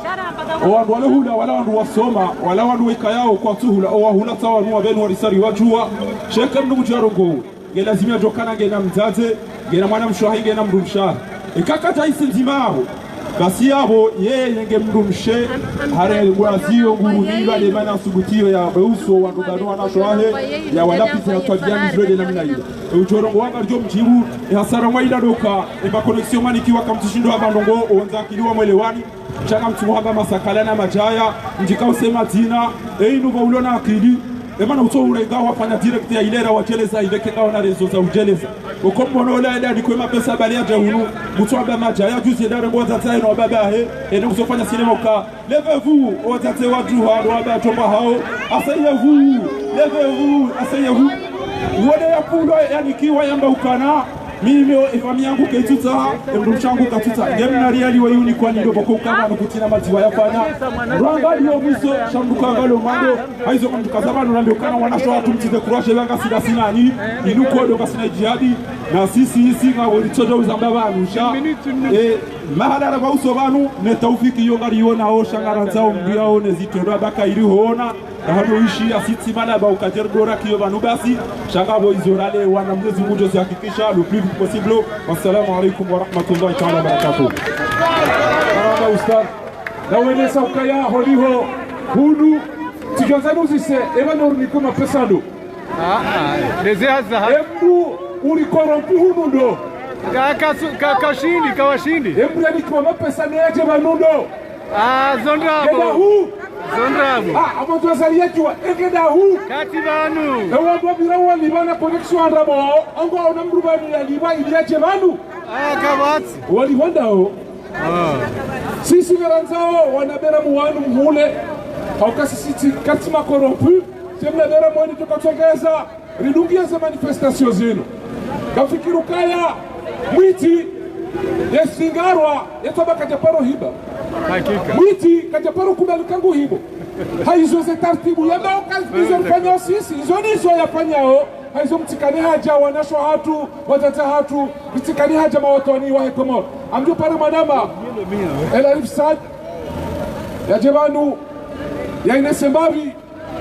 Owandru wale hula, wala wandru wasoma, wala wandru waikayao kwatsuhula, owahula tsa wanu wapvenu warisari wadjuwa. Sheke mdru kudja rongowe. Nge lazima djokana ngena mdzadze, ngena mwana mshe wahe, ngena mdrumshe wahe. Eka kadja isi ndzima yapvo. Basi yapvo, yeye nge mdrumshe, hare ngwazio ngurunilwa nde mana asubutiyo ya beuso wandru pvanu wanashe wahe, ya wala piza ya twabia mbi zilo nde namna ile. E udjo rongowa ngaridjo mdjibu, e hasara mwa ila doka, e ma connexion manikiwa kamtsushindo hamba ndrongoo, owandza akili wamwelewani, sha ngamtsuhamba masakala na madjaya, ndjika usema dzina, e inu pvo ulo na akili, e mana utso urenga wafanya direct ya ilera wadjeleza, ileke ngawo na rezo za udjeleza. Uko mbono ola enda nikwe mapesa bali yadja hunu. Mutsu amba madja ya juzi enda rengo wadzadze no wababa he. Ende kuzofanya sinema uka. Levez-vous, wadzadze wadjuha, no wababa tomba hao. Asseyez-vous, levez-vous, asseyez-vous. Wone ya pulo ya nikiwa yamba ukana. Mimi o, efami yangu kaitsutsa, emdrumshe wangu katsutsa. Nge mna riali wa yuni kwa nindo boko ukana nukutsina madziwa yafanya. Rwanga liyo mwiso, shambuka ngalo mando. Haizo mndru kazaba nunambe ukana wanasho hatru mtsi décourager wanga sida sinani. Inu kodo kasina djihadi. Na sisi isi nga woli tsojo uzamba pvanu sha. Eh, mahala raba uso pvanu, ne taufiki yo ngari yona o sha ngarandzao mbuya o ne zitrendwa baka ili hona. Na hano ishi asitsi mana ba ukadjer dora kiyo pvanu basi. Sha ngapvo izo rale wana Mwenyezi Mungu djo zihakikisha le plus vite possible. Wassalamu alaikum wa rahmatullahi ta'ala wa barakatuh. Marahaba ustadh. Na wenesa ukaya holiho hunu. Tsidjwandzani uzise, eba no runiku mapesa ndo. Ah, ah, leze haza ha. Embu uli corrompu hunu ndo. Ka, ka, su-, ka, kashindi, kawashindi. Embu yanikiwa mapesa ne yadje pvanu ndo. Ah, zo ndrabo. Keda hu. Zo ndrabo. Ah, abo tu azali yadjuwa, e keda hu. Kati pvanu. Ewa ndo pvira wali pvana connexion ndrabo. Ango auna mdru pvanu yalipva ili yadje pvanu. Ah, kapvatsi. Wali pvandao. Ah. Sisi ngarandzao, wana bera muwanu mhule. Hauka sisi tsi, katsi ma corrompu. Tsi mna bera mwani tukatsongeza. Ridungiye ze manifestation zinu. Kafikiri ukaya mwitsi yesingarwa yetsaba kadjaparo hiba. Hakika. Mwitsi kadjaparo kubali kangu hibo. Haizo ze tartibu yamba uka izo rifanyao sisi, izo ndizo yafanyao. Haizo mtsikane hadja wanasho hatru, wadzadze hatru, mtsikane hadja mawatwani wahe Komori. Amdjo para madama, El Arif Said, yadje pvanu, yainese mbapvi,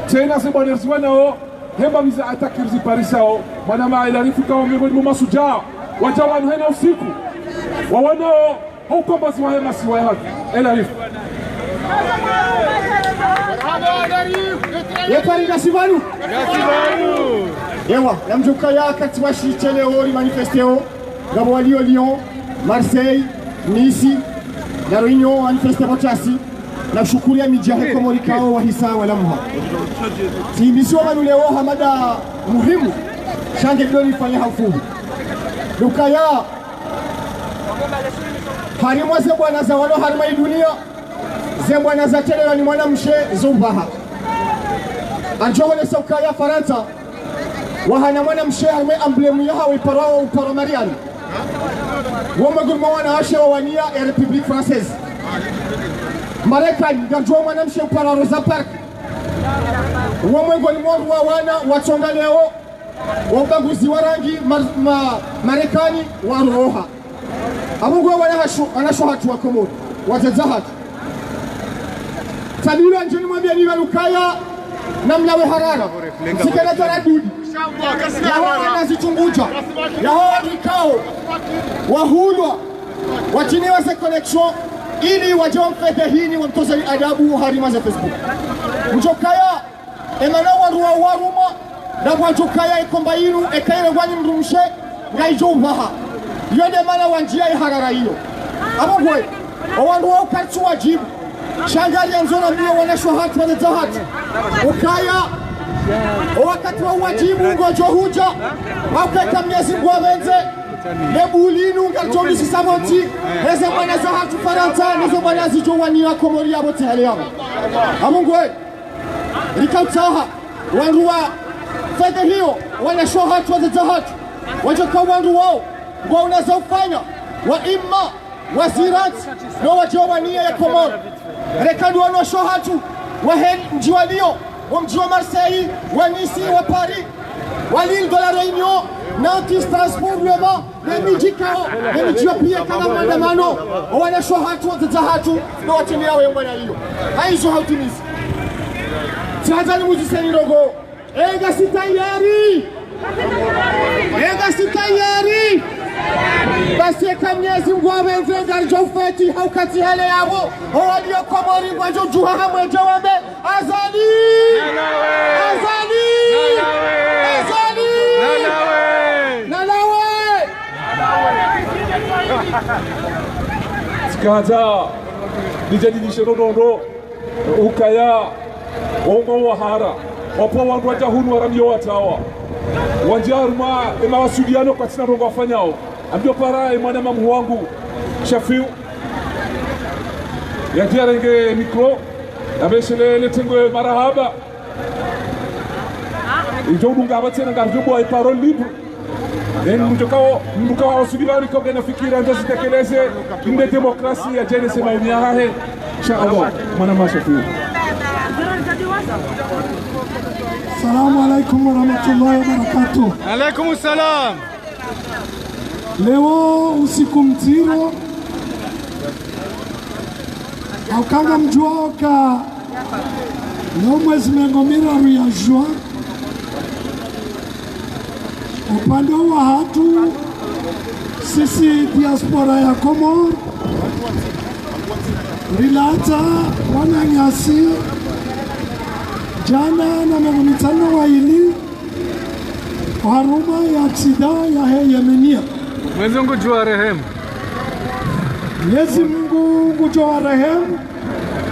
tsena ze bwana ziwanao, hemba miza atakiri ziparisao, mwanama El Arif kawo miongoni mwa masudjaa, wadja wanu hena usiku, wawanao, haukombozi wahe masiwa yahatru, El Arif. Ye pari ngasi pvanu? Ngasi pvanu. Ewa, namdjuwa ukaya wakati wa shitele ori manifesteo. Ngapvo walio Lyon, Marseille, Nice, na Réunion, manifeste pvo ntsi. Na shukuri ya midji yahe Komori kao wahisa walamuha. Tsi misiwa pvanu leo ha mada muhimu, sha nge doni fanya ha ufupi. Ukaya, harimwa ze bwana za walo harimwa yi dunia, ze bwana za tele wani mwanamshe zo upvaha. Andjo honesa ukaya Farantsa, wahana mwanamshe harimwa emblème yahawo iparwao, uparwa Marianne. Wo mwengoni mwa wanawashe wawania e République Française. Marekani, ngardjo mwanamshe uparwa Rosa Parks. Wo mwengoni mwa wana watsonga leo, wo ubaguzi wa rangi, ma, ma, Marekani, waroha. Abo ngwe wanasho, wanasho hatru wa Komori, wadzadze hatru. Tabiri ndjeni mwambie ni pvanu ukaya, namlawe harara. Mtsikana taradudi. Yaho wana zichunguja. Yaho wandru ikao wahulwa, watsiniwa ze connexion, ili wadje wamfedhehini, wamtozeni adabu harimwa ze Facebook. Mdjo ukaya, emana wandru wa warumwa, na wadjo ukaya ikomba inu, eka ile wani mdrumshe, ngaidjo upvaha. Iyo nde mana wandjia iharara iyo. Abo ngwe, owandru wa ukatsu wadjibu. Sha ngariandzo nambiye wanasho hatru, wadzadze hatru. Ukaya, owakati wa uwadjibu ngodjo hudja, hauka eka Mnyezi Mngu apvendze, ne buli inu ngardjo misisa pvontsi, neze bwana za hatru Farantsa, neze bwana zidjo wania Komori ya pvontsi hale yao. Abo ngwe, rikautsaha, wandru wa fedhehiyo, wanasho hatru, wadzadze hatru, wadjo ka wandru wao, ngwauna za ufanya, wa imma, wazirat, no wadjo wania ye Komori. Reka ndo wanasho hatru, wahe mdji wa Lyon, wo mdji wa Marseille, wa Nice, wa Paris, wa Lille, de la Réunion, Nantes, Strasbourg, Le Mans, ne midji ikao, ne midji yo piya kana maandamano, owanasho hatru, wadzadze hatru, no watsiniya we mwana iyo. Haizo hautimizi. Tsi handza nimuziseni ndrongoo. Eka si tayari. Eka si tayari. Basi eka Mnyezi Mngu apvendze ngaridjo ufeti ha ukati hale yapvo. Owaliyo Komori ngwadjo djuha hamwe djawambe. Azali! Nalawe! Azali! Nalawe! Azali! Nalawe! Nalawe! Tsikandza nidjadidishe ndrongoo ukaya wongo wahara wapvo wandru wadja hunu waramiyo watawa. Wandji harumwa ye mawasiliano kwatsina ndrongo wafanyao. Ngamdjo para ye mwanamamu wangu, Shafiu. Yadje yarenge micro. Nabeshelele tengwe marahaba. Idjo udunga hapva tsena ngarudjo buwa ye parole libre. Ye mdru kao, mdru kao wasuli pvanu kao ngena fikira ndjo zitekeleze, inde demokrasi yadjenese maoni yahahe. Insha Allah, mwanamamu Shafiu. Salamu alaikum warahmatullahi wabarakatuh. Alaikum salam. Leo usiku mdziro, hauka ngamdjuao uka leo mwezi mengo miraru ya juin, upande wahatru sisi diaspora ya Komori, rilatsa wananyasi djana na mengo mitsanu na wayili, harumwa ye aksida yahe Yemenia. Mwenyezi Mungu ngudjo warehemu. Mwenyezi Mungu ngudjo warehemu.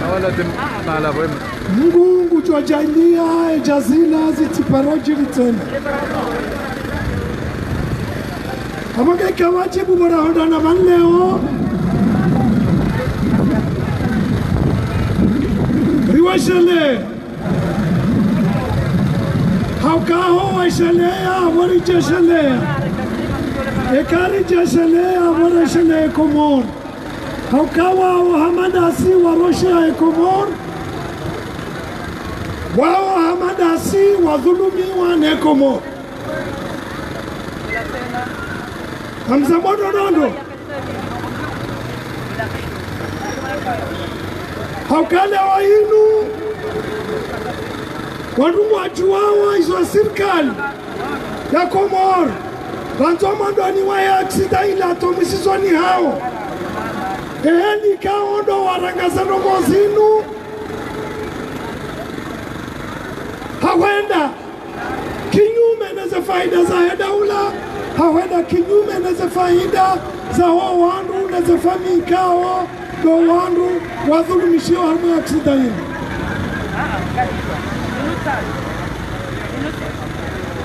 Awala dem mala bwema. Mungu ngudjo djaaliya ye djazila zitsiparo djiri tsena. Hama ngeka wadjibu bora honda na pvanu leo. Riwashelee. Hauka ho washeleya, waridjesheleya. Eka ridjesheleya, waresheleya Komori. Hauka wao hama ndasi warosheya ye Komori. Wao hama ndasi wadhulumiwa ne Komori. Hamza mono nondo. Hauka leo inu, wandru ngwadjuwao izo sirikali ya Komori, pvandzo mwandoni waye aksida ila to mwisizoni hawo. Ehe, nika wo ndo warangaza ndrongo zinu. Hahwenda kinyume neze faida zahe daula, hahwenda kinyume neze faida zaho wandru neze famiyi kao ndo wandru wadhulumishiwa harumwa ye aksida yinu.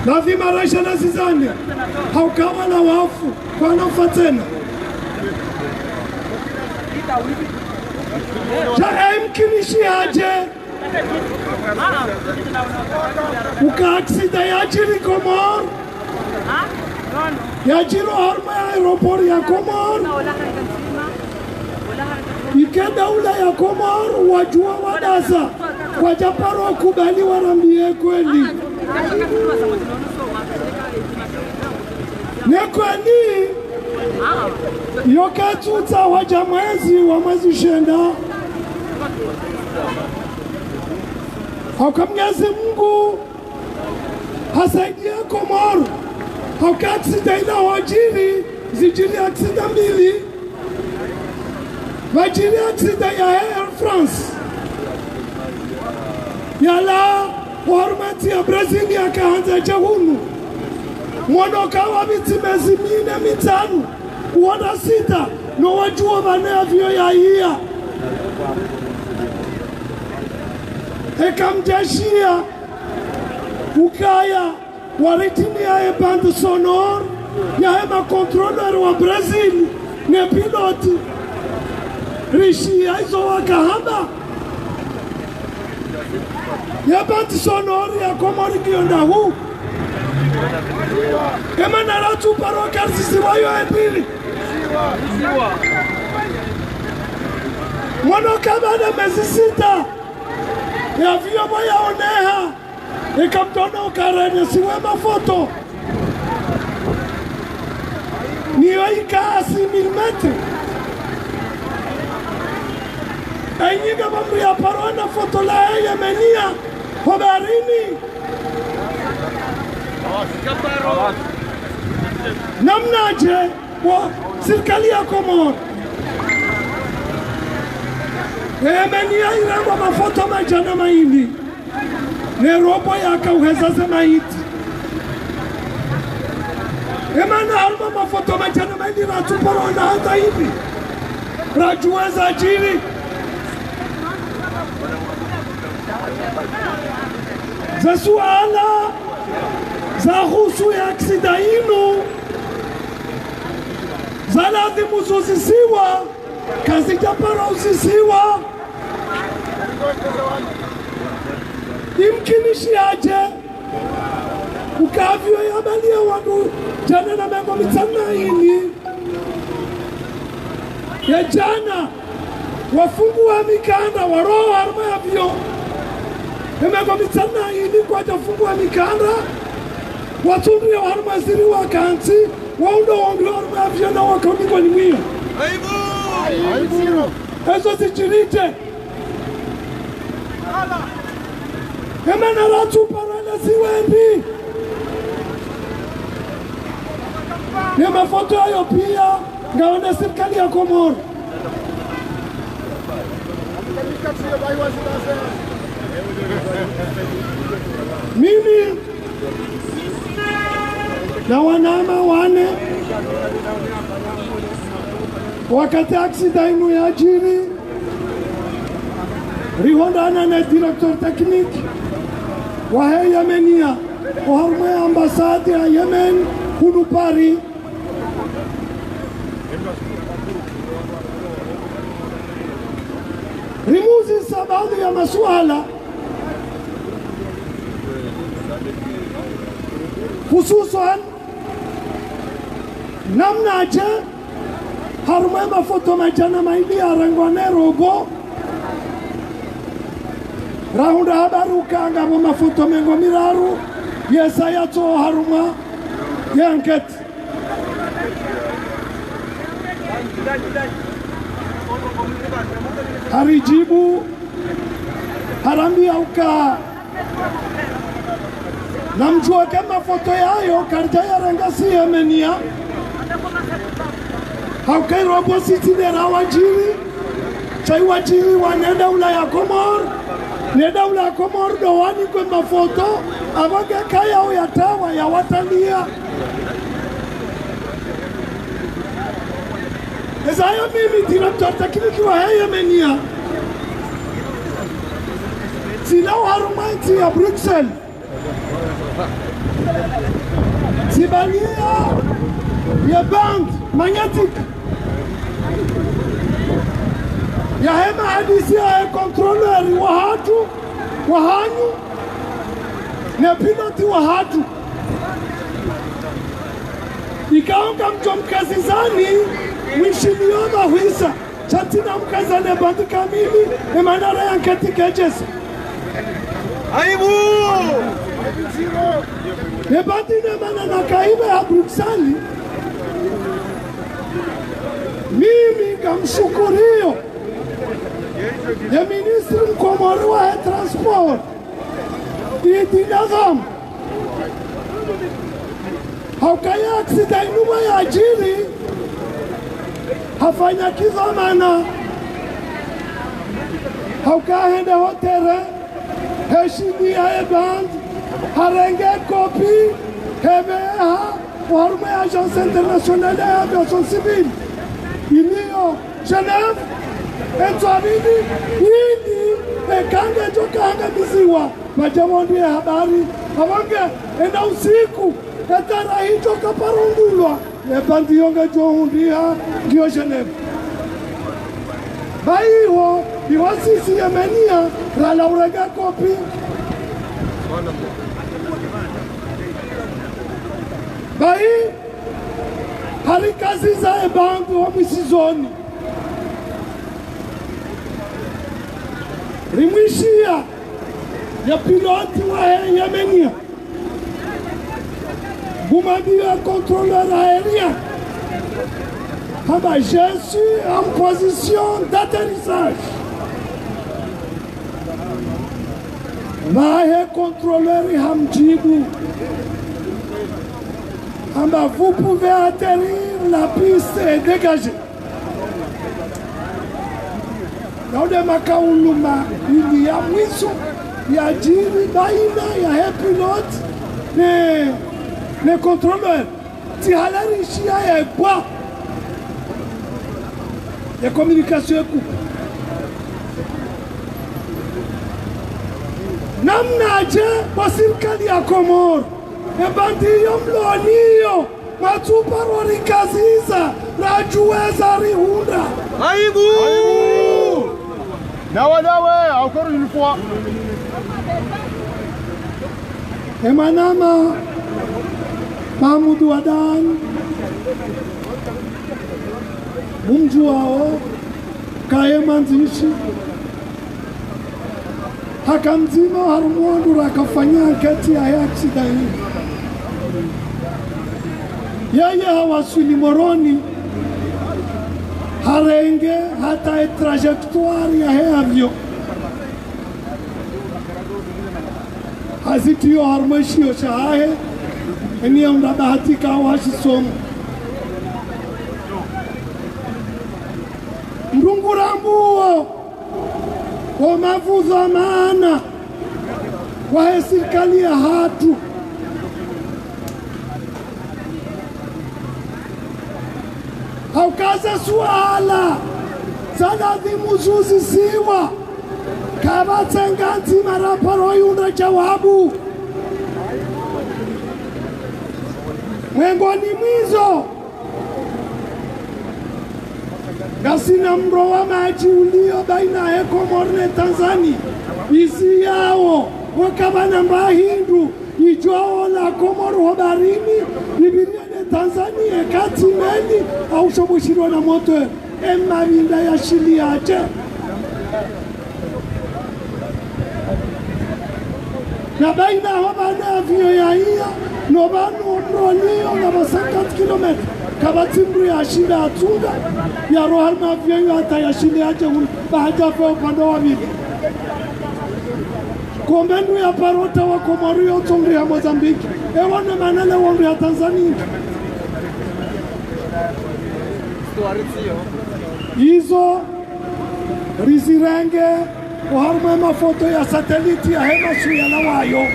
Lazima rasha na zizani, hauka wala wafu, kwana ufa tsena. Sha emkinishi hadje, uka aksida yadjiri Komori, yadjiri harumwa ye aéroport ya Komori. Ike daula ya Komori wadjuwa wadaza, kwadjaparo kubali warambiye kweli. Ne kweli, yo katsutsa wadja mwezi wa mwezi shenda. Hauka Mwenyezi Mungu hasaidiya Komori. Hauka aksida ila hodjiri, zidjiri aksida mbili. Pvadjiri aksida ya Air France. Yalawa harumwa ntsi ya Brazil yaka handza yadje hunu. Mwono uka wapvitsi mezi mine mitsanu, wona sita, no wadjuwa pvanu ye avion yahiya. Eka mdjashiya ukaya waritimiya ye bande sonore yahe ma contrôleur wa Brazil ne pilote. Rishiya izo wakahamba. Ye bande sonore ya Komori ngiyo ndahu? Emana ratsuparo karisisiwa yo embili. Mwono uka baada mezi sita, ye avion pvo yaoneha, eka mtsono uka renesiwa mafoto. Niyo ika six mille mètres. Enyi ngapvo mdru yaparo ona foto lahe Yemenia ho baharini? Namnadje? Wo, sirikali ya Komori. Yemenia irengwa mafoto madjana mayili. Ne robo yaka uheza ze mayiti. Emana harumwa mafoto madjana mayili ratsuparo ona hata hindri. Radjuwa zadjiri. Ze suala Zahusu ye aksida inu, zalazimu zuzisiwa, kazidjapara uzisiwa. Imkinishiaje uka avion yabaliya wandru djana na mengo mitsanu na ine, ye djana wafunguwa mikanda, waroha harumwa ye avion. Ye mengo mitsanu na ine kwadjafunguwa mikanda, watsundriya harumwa ziri wakantsi, waundo waundo harumwa ye avion na waka mengoni mwiyo. Aibu! Aibu! Ezo zidjirije. Emana ratsu paralesiwa ndi. Ne mafoto yayo piya ngayona sirikali ya Komori. Mimi na wanama wane, wakati aksida inu yadjiri, rihundrana ne directeur technique wahe Yemenia, oharumwa ye ambassade ya Yemen hunu Paris. Rimuzisa baadhwi ya masuala, hususwan namnadje harumwa ye mafoto madjana mayili yarengwa ne robo, rahundra habari uka ngapvo mafoto mengo miraru yesa yatso harumwa ye enquête. Haridjibu, harambiya uka namdjuwe ke mafoto yayo karidja yarenga si Yemenia. Hauka irobo sisi nde rawadjiri, sha iwadjiri wa ne daula ya Komori, ne daula ya Komori ndo wanikwa ye mafoto, apvo nge kaya uyatawa yawataliya. Eza yo mimi directeur technique wahe Yemenia, tsina oharumwa entsi ya Bruxelles. Tsibaliya ye bande magnétique yahe mahadisi yahe contrôleur wahatru, wahanyu, ne pilote wahatru. Ikao ngamdjo mkazizani, mwishiliyo mahwisa. Sha tsina mkazane bande kamili, emana ra ye enquête kedjesa. Aibu! Ne bande ne mana nakaiba ya Bruxelles. Mimi ngamshukuriyo ye ministre mkomori wahe transport, Idi Nadham. Hauka ye aksida inu pvo yadjiri, hafanya kidhwamana. Hauka hende ho terrain, heshiliya ye bande, harenge kopi, hepveha oharumwa ye Agence Internationale ya Aviation Civile iliyo Genève, entswabili, ili eka ngedjo kaangamiziwa, pvadja wandru ye habari, apvo nge enda usiku, etara hidjo kaparundulwa, ye bande yo ngedjo hundriha ngiyo Genève. Bahi iho, iho sisi Yemenia, ralawa urenge kopi. Bahi, harikaziza ye bande wa mwisizoni. Rimwishiya ye pilote wahe Yemenia, ngumwambiyo ye contrôleur aérien hamba, je suis en position d'atterrissage. Pvahe contrôleur hamdjibu hamba, vous pouvez atterrir, la piste est dégagée. Yawo nde makaulu mayili ya mwiso yadjiri baina yahe pilote ne, ne contrôleur. Tsi halarishiya ye bwa. Ye communication ye coupé. Namnadje pvo sirikali ya Komori Eba ndiyo mloniyo, matsupa rorikaziza, radjuweza rihundra. Aibu! Aibu! Nawe, nawe, encore une fois. Emwanama Mahmoud Wadane, mumdjuwao, kaye mwandzishi. Haka mdzima harumwa wandru rakafanya enquête yahe accident yi. Yeye hawaswili Moroni, harenge hata e trajectoire yahe avion. Hazitiyo harumwa eshiyo shahahe, eni ya unda bahati kawa shisomo. Ndrungu rambuo, wo mavudho amana wahe sirikali yahatru. Hauka ze suala za ladhimu zuzisiwa, kapvatsi nganzi mara paro yundra djawabu. Mwengoni mwa izo, ngasina mro wa madji uliyo baina ye Komori ne Tanzania, izi yawo, waka pvwana mba hindru, idjo ola Komori ho baharini, ipviriye ne Tanzania, eka tsi meli, au shobushirwa na moteur, ema pvinda ya shili yadje. Na baina ho pvanu avion ya iya, no pvanu mro liyo ngapvo cinquante kilomètres. Kapvatsi mdru yashinda yatsunga, yaroha harumwa avion yo hata yashinde yadje hunu, ba hadja fe upande wa pvili. Kombe ndru ya parota wa Komori yo tsongri ha Mozambique. Ewa ne mana le wandru ya Tanzania. Izo rizirenge oharumwa emafoto ya satellite yahe masuya lawayo.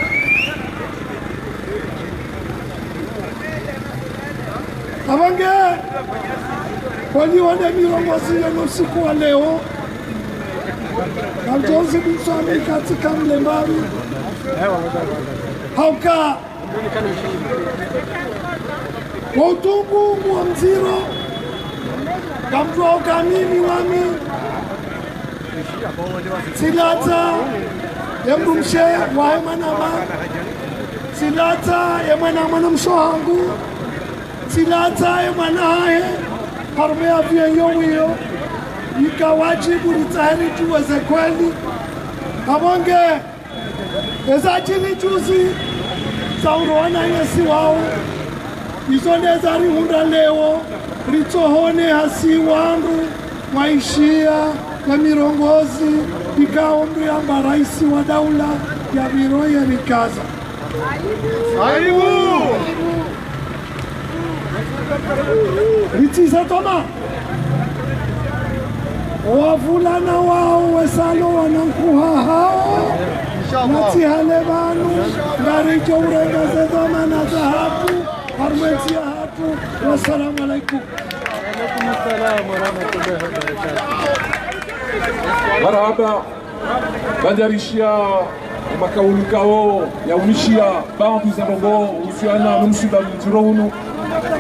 Apvo nge, kweli wande mirongozi yenu usiku wa leo, kamdjozi mswami katika mlemawi. Hauka wo utungu wa mdziro, kamdjuwa uka mimi wami, tsilatsa ye mdrumshe wahe mwanama, tsilatsa ye mwana, mwana mshe hangu, tsilatsa ye mwana hahe, harumwa ye avion yo wiyo, ika wadjibu ritsahe ridjuwe ze kweli. Apvo nge, eza djiri djuzi, za urowana yesi wawo, izo nde zarihundra leo, ritsohone hasi wandru, mwaishiya, ya mirongozi, ikao mdru yamba raisi wa daula, ya pviro ye rikaza. Aibu! Ritsiza toma. Wavulana wawo wesalo wana nkuha hawo. Inshallah. Natsi hale pvanu, ngaridjo urenga ze dhwamana zahatru, harumwa entsi yahatru. Wassalamu alaikum. Wa alaikum salam wa rahmatullahi wa barakatuh. Marahaba. Pvandza rishiya makaulu ikao yaunishiya baadhwi za ndrongoo uhusiana no msiba mdziro unu.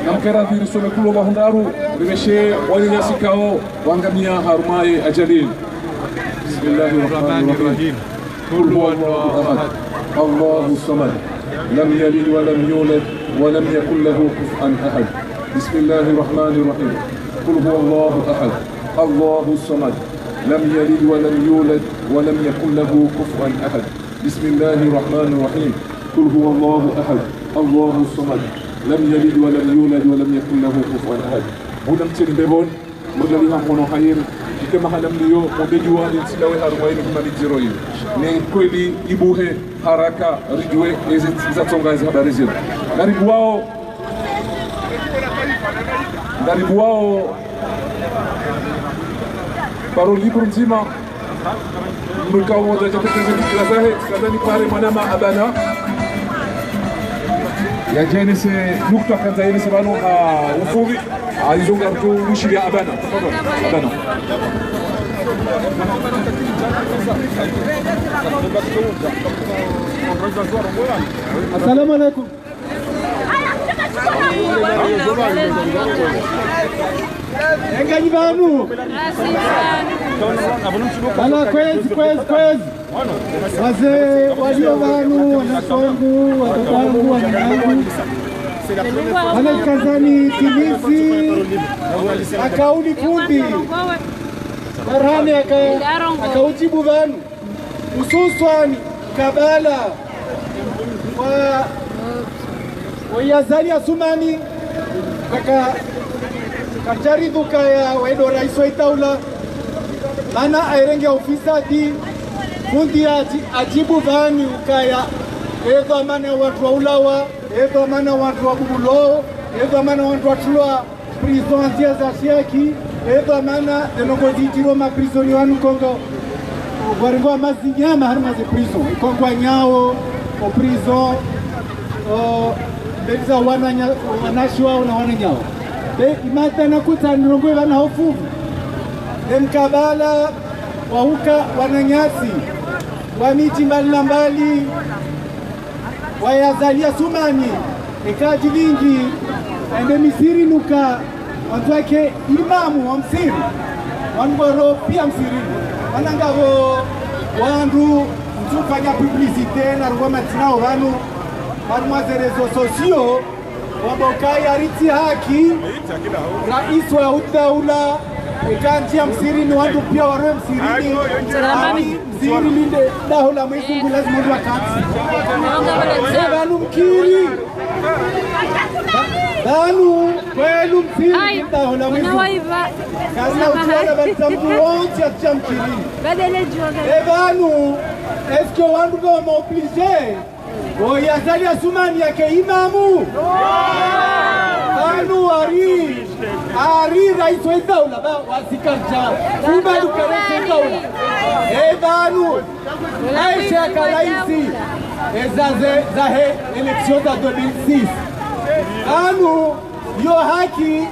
Namkere ridhwiri some kulu wa hundraru, ripveshe wananyasi ikao wangamiya harumwa ye ajali. بسم الله الرحمن الرحيم. قل هو الله أحد. الله الصمد. لم يلد ولم يولد ولم يكن له كفوا أحد. بسم الله الرحمن الرحيم. قل هو الله أحد. الله الصمد. لم يلد ولم يولد ولم يكن له كفوا أحد. بسم الله الرحمن الرحيم. قل هو الله أحد. الله الصمد. لم يلد ولم يولد ولم يكن له كفوا أحد. Bwana mteni mbepvoni, mdjaliha mhono hayeri, ike mahala mliyo, mubedjuwa ni ntsilawe harumwa yinu himani dziro yinu. Ne kweli ibuhe haraka ridjuwe ezi zatsonga ezi habari zinu. Ngaribuwao, ngaribuwao, parole libre ndzima, mdru ikao mdzadze ya tekeleze fikira zahe, kandza nipare mwanama Abana. Yadje yenese nukta kandza yenese pvanu ha ufupi, ha izo ngarutso ushiriya Abana. Tafadhali, Abana. Assalamu alaikum. Enganyi pvanu. Bala kwezi, kwezi, kwezi. Wazee walio pvanu, wanasongu, watoto wangu, wananyangu. Bala ikazani timisi, akauli fundi. Barani aka-, akaujibu pvanu. Hususwani kabala wa, wa Azali Assoumani, kaka, kadjaridhwi ukaya wendo raisi wa idaula, mana airenge ofisadi, fundi aji-, ajibu pvanu ukaya, edhwamana wandru waulawa, edhwamana wandru wabululwao, edhwamana wandru watulwa prison ndzia za shaki, edhwamana, ze ndrongoo zitrilwao ma prisonniers wanu Kongo, ngwarengwao mazinyama harimwa ze prison, ikongwa nyao, o prison, o mbeli za wananya-, wanashe wao na wananyawo. Be, imadhwamana kutsa ndrongoo ipvanu hofuvu. Be mkabala wa uka wananyasi, wa midji mbali na mbali, wa Azali Assoumani, eka adjilingi, ende Misiri nuka, wandru wake imamu wa Misiri, wandru waro pia Misiri, mana ngapvo wandru mtsufanya publicité na rungwa madzinao pvanu, pvanu mwa ze réseaux sociaux, wamba ukaya ritsi haki, raisi wa idaula, eka ndjia Misiri ni wandru pia waro Misiri ni, Mziri linde daho la Mwenyezi Mungu lazima ndo wakati. E pvanu mkiri. Pvanu kwenu mkiri daho la Mwenyezi Mungu. Kazina utuwana bali tambu wontsi ya mkiri. E pvanu, est-ce que wandru ndo wama obligés? Oyi Azali Assoumani yake imamu? Pvanu ari, ari raisi wa idaula ba, wasi kadja. Kubalu ka raisi wa idaula. E pvanu, aisha ka raisi. Eza ze, zahe élection za deux mille six. Pvanu, yo haki,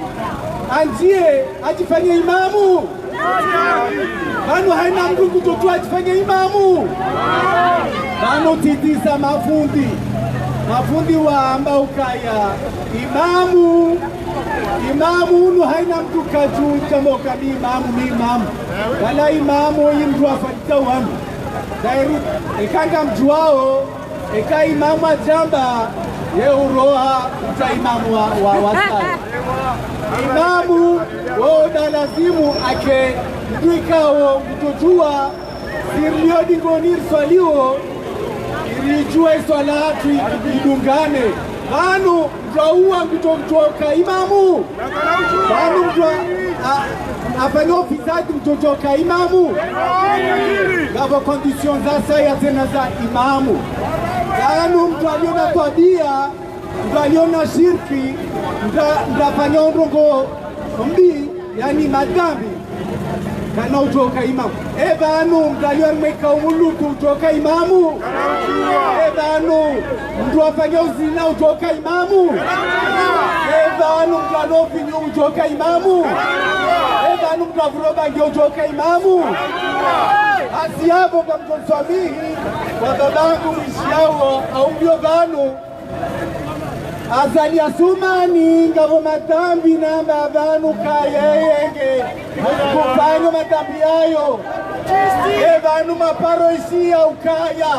andjie, adjifanye imamu. Pvanu haina mndru kutsotsuwa adjifanye imamu. Pvanu tsitsisa mafundi. Mafundi wamba ukaya imamu. Imamu unu haina mndru kadjudja mboka mi imamu, mi imamu. Wala imamu oyi mndru afanyisa wanu. Dairu, eka ngamdjuwao, eka imamu adjamba, ye uroha, utsa imamu wa, wa, wa sala. Imamu, wo nda lazimu ake, mndru ikao, kutsotsuwa, sirlio dingoni riswalio, iridjuwe iswala hatru idungane. Pvanu, mndru wa uwa kutsotsuwa ka imamu. Pvanu mndru a-, a-, afanya ufisadi kutsotsuwa ka imamu. Ngapvo conditions za saya tsena za imamu. Pvanu mndru alio na twabia, mndru alio na shirki, mndru a-, mndru afanya ndrongoo mbi, yaani madhambi, kana utsoka imamu. E pvanu mndru alio mweka umulutu utsoka imamu. E pvanu mndru afanya uzina utsoka imamu. E pvanu mndru alo vinyu utsoka imamu. E pvanu mndru avuro bange utsoka imamu. Asi yapvo ngamdjo swamihi, wa babangu mwishiyawo, au mbio pvanu. Azali Assoumani, ngapvo madhambi namba pvanu ka yeyenge. Kufanyo madhambi yayo. E pvanu maparo ishiya ukaya.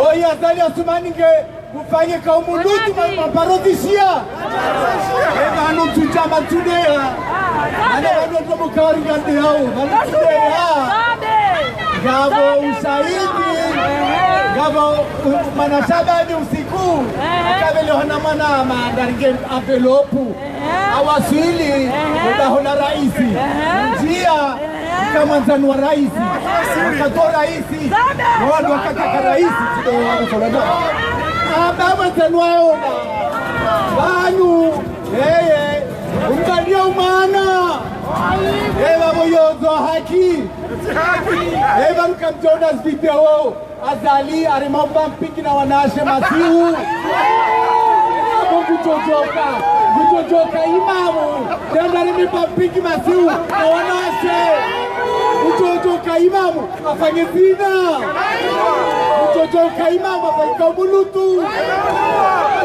Oyi Azali Assoumani nge, kufanye kaumu Lutu ma-, maparo zishiya. E pvanu mtsudja matsudeya. Mana pvanu ndo mukari ngandeyawo. Pvanu tsudeya. Ngapvo ushahidi, ngapvo, uh, mwana Shabani usiku, kabele hona mwana ama ndaringe enveloppe, awaswili, udaho la raisi. Ndziya, ika mwandzani wa raisi, akato raisi, wandru wakaka raisi, tsido wandru solana. Amba mwandzani wayo, pvanu, eye, umbalia umwana, eba boyozo haki. Eba nukamdjona zi vidéo, Azali, arima uba mpingi na wanashe masihu. Abo kutsodjoka, kutsodjoka imamu. Tena arima uba mpingi masihu, na wanashe. Kutsodjoka imamu, afanye zina. Kutsodjoka imamu, afanye kaumu Lutu.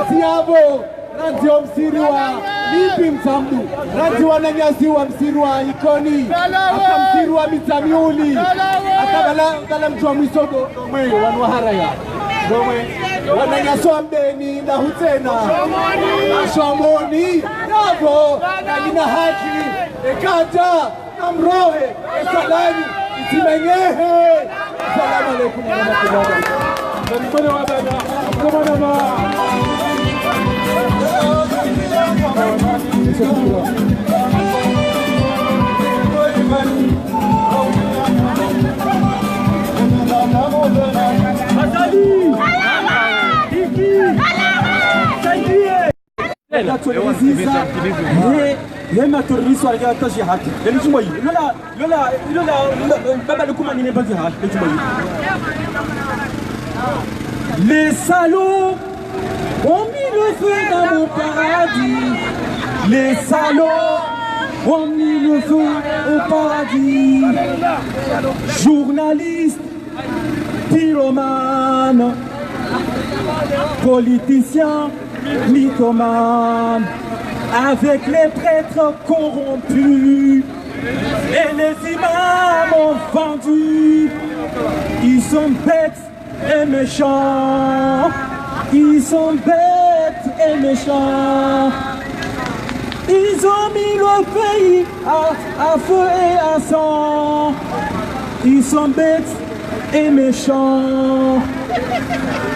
Asi abo. Randzi wo msiri wa Lipi Mtsamdu. Randzi wananyasi wa msiri wa Ikoni. Ata msiri wa Mitsamihuli. Ata pvala, pvala mdji wa Mwiso ndo, ndo mwe, wanu wa haraya. Ndo mwe, wananyasi wa Mbeni, na Hutsena. Na Shomoni, navo, na nina haki, ekaja. Namrohe, esalani, itimenyehe. Assalamu alaikum warahmatullahi wabarakatuh. Azali! Kiki! Saidie! Ye, ye ma terroriste wa ya taji haki. Ele chumba yi. Lola, lola, lola, lola, baba le kuma nine bazi haki. Ele chumba yi. Les salauds ont mis le feu dans mon paradis. Les salauds ont mis le feu au paradis. Journaliste, pyromane, politicien, mythomane, avec les prêtres corrompus et les imams vendus. Ils sont bêtes et méchants. Ils sont bêtes et méchants. Ils ont mis le pays à, à feu et à sang. Ils sont bêtes et méchants.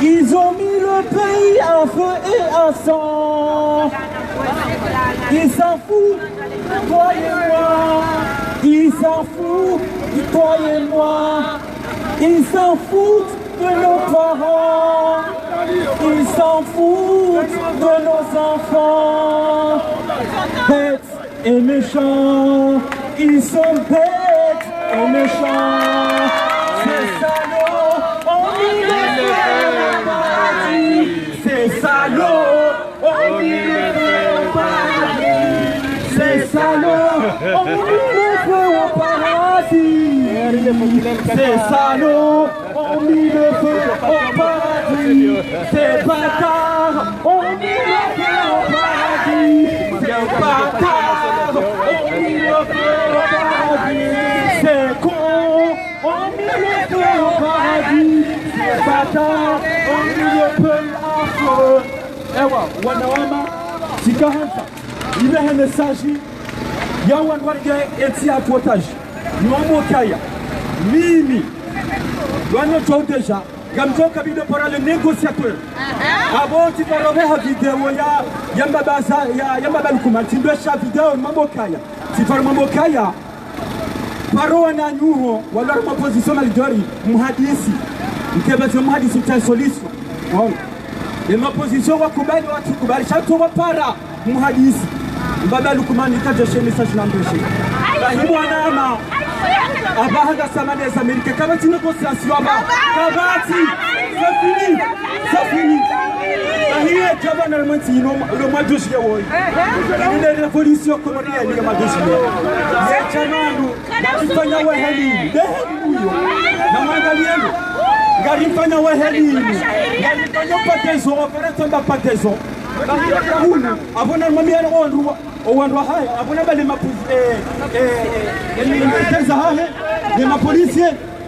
Ils ont mis le pays à feu et à sang. Ils s'en foutent, toi et moi. Ils s'en foutent, toi et moi. Ils s'en foutent de nos parents. Ils s'en foutent de nos enfants. Bêtes et méchants, ils sont bêtes et méchants. Ces salauds ont mis le feu au paradis. Ces salauds ont mis le feu au paradis. Ces salauds ont mis le feu au paradis. Ces salauds ont mis le feu au paradis. Ces bâtards ont mis le feu au paradis. Ces bâtards ont mis le feu au paradis. Ces cons ont mis le feu au paradis. Ces bâtards ont mis le feu à feu. Ewa, wanawama, tsikahantsa. Ibe he message ya wandru wa nge eti ya otage. Nomba ukaya. Mimi. Lwano tso déjà. Ngamdjo kabila para le négociateur. Apvo tsiparo pveha video ya, ya mbaba za, ya, ya mbaba Lukuma. Tsindo sha video nomba ukaya. Tsiparo nomba ukaya. Paro wananyuho, walo harumwa opposition malidori, muhadisi. Nkeba tse muhadisi tsa solution. Bon. Ye ma opposition wakubali, watsukubali, sha tso wapara muhadisi. Mbaba Lukumani kadja she message na mbeshe. Bahi mwanama. Apvaha ngasama ne za Amerika. Kapvatsi négociation apvaha. Kapvatsi. C'est fini. C'est fini. Bahi ye djaba na le mwenzi ino, le mois de juillet woyi. Ine révolution comorienne ye mois de juillet. Ye djamanu. Ngarimfanya weheli, ndeheli uyo. Na mwangalieni. Ngarimfanya weheli. Ngarimfanya upate zo, opération da pate zo. Hunu, apvo na mwambiani owandru wa, owandru wahahe, apvo na bale mapuzi, eh, eh, eh, eh, eh, zahahe, ne mapolisi,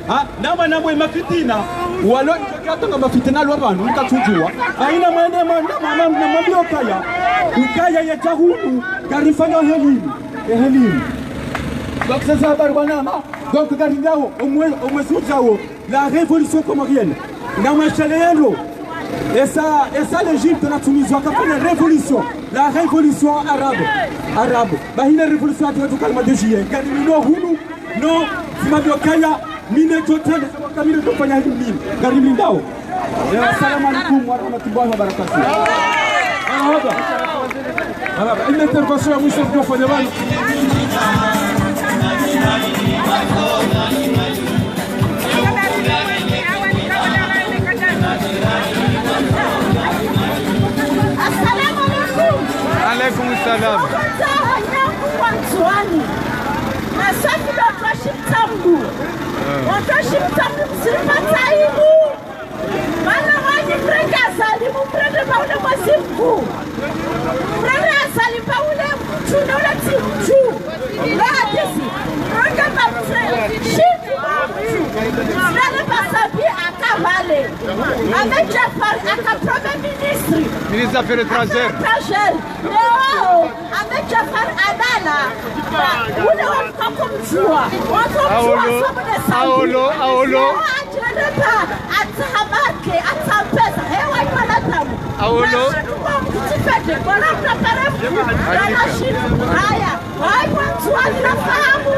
ha, na mwana mwe mafitina, walo, katonga mafitina lwa pvanu, nkatsudjuwa. Haina mwende mwa, na mwa, na mwambiyo ukaya, ukaya ye dja hunu, ngarimfanya weheli. Eheli. Donc, c'est ça, habari wanama. Donc, ngarindawo, omwe-, omwezi udjawo, la révolution comorienne. Na mweshele yendo. Et ça, et ça, l'Égypte, la Tunisie, wakafanya révolution. La révolution arabe. Arabe. Bahi ne révolution ya tatu kalima de juillet. Ngarimino hunu, no, simambiyo ukaya, mi ne djotele, kamine djofanya hili mimi. Ngarimindao. Eh, assalamu alaikum warahmatullahi wabarakatuh. Marahaba. Marahaba. Ine intervention ya mwiso djofanya pvanu. Assalamu alaikum. Alaikum salam. Okotsaha nyangu wa Ndzuwani. Maswafi ndo twashi mtsamdu. Watwashi mtsamdu msiripatsa inu. Mana wanyi mrenge Azali, mumrenge pvahule Mwezi Mkuu. Ahmed Djaffar aka Premier Ministre. Ministre des Affaires étrangères. Affaires étrangères. Leo, Ahmed Djaffar alala. Ule wa mkakumzua. Wa mkakumzua. Aolo, sababu ne sababu. Aolo, aolo. Leo, atulelepa, atahamake, atampeza. Hewa ipana tamu. Aolo. Na shinu kwa mkutifete, kwa labda parefu. Na shinu. Haya. Hayi, wandzuwani nafahamu,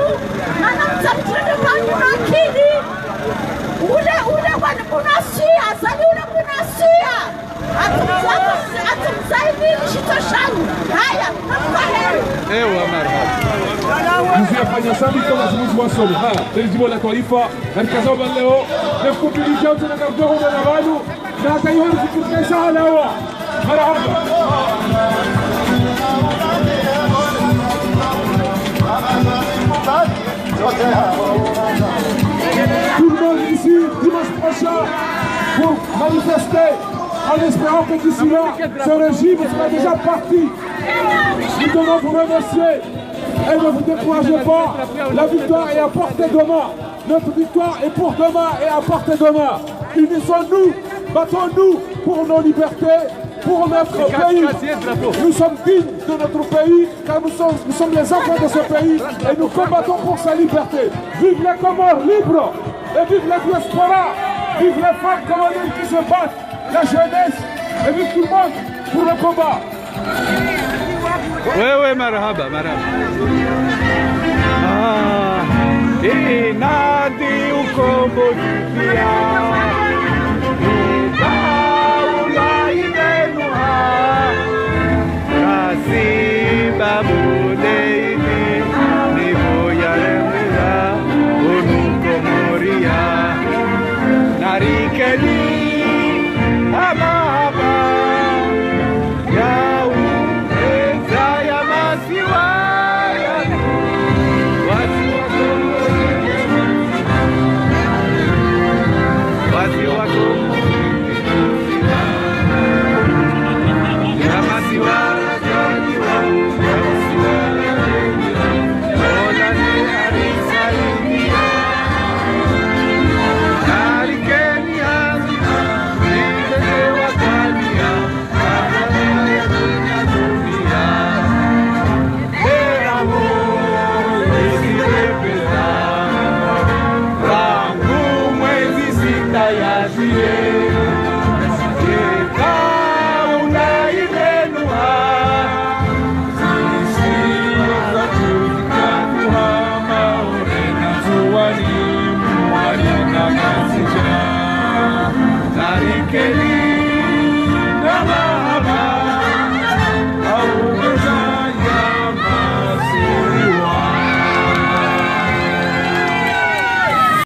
mana mtsamtrende pvanu na akili. Ule, ule, kwani kuna shia, Azali ule kuna shia. Atumzaka, atumzaini, shito shanu. Haya, namkwaheri. Ewa, marahaba. Mzee afanya sabi kama simuzi wa solo. Ha, tezi bola twaifa. Nalikaza wa leo. Nefu kupili jao tena kardoho na nabanu. Na hata iyo nikutuka isaha lawa. Marahaba. Tout le monde ici, dimanche prochain, pour manifester, en espérant que d'ici là, ce régime sera déjà parti. Nous tenons à vous remercier et ne vous découragez pas. La victoire est à portée de main. Notre victoire est pour demain et à portée de main. Unissons-nous, battons-nous pour nos libertés, pour notre pays. Nous sommes dignes de notre pays, car nous sommes, nous sommes les enfants de ce pays et nous combattons pour sa liberté. Vive les Comores libres et vive la diaspora, vive les femmes comoriennes qui se battent, la jeunesse, et vive tout le monde pour le combat. Wewe, marahaba, marahaba. Ah, inadi ukombozi pia.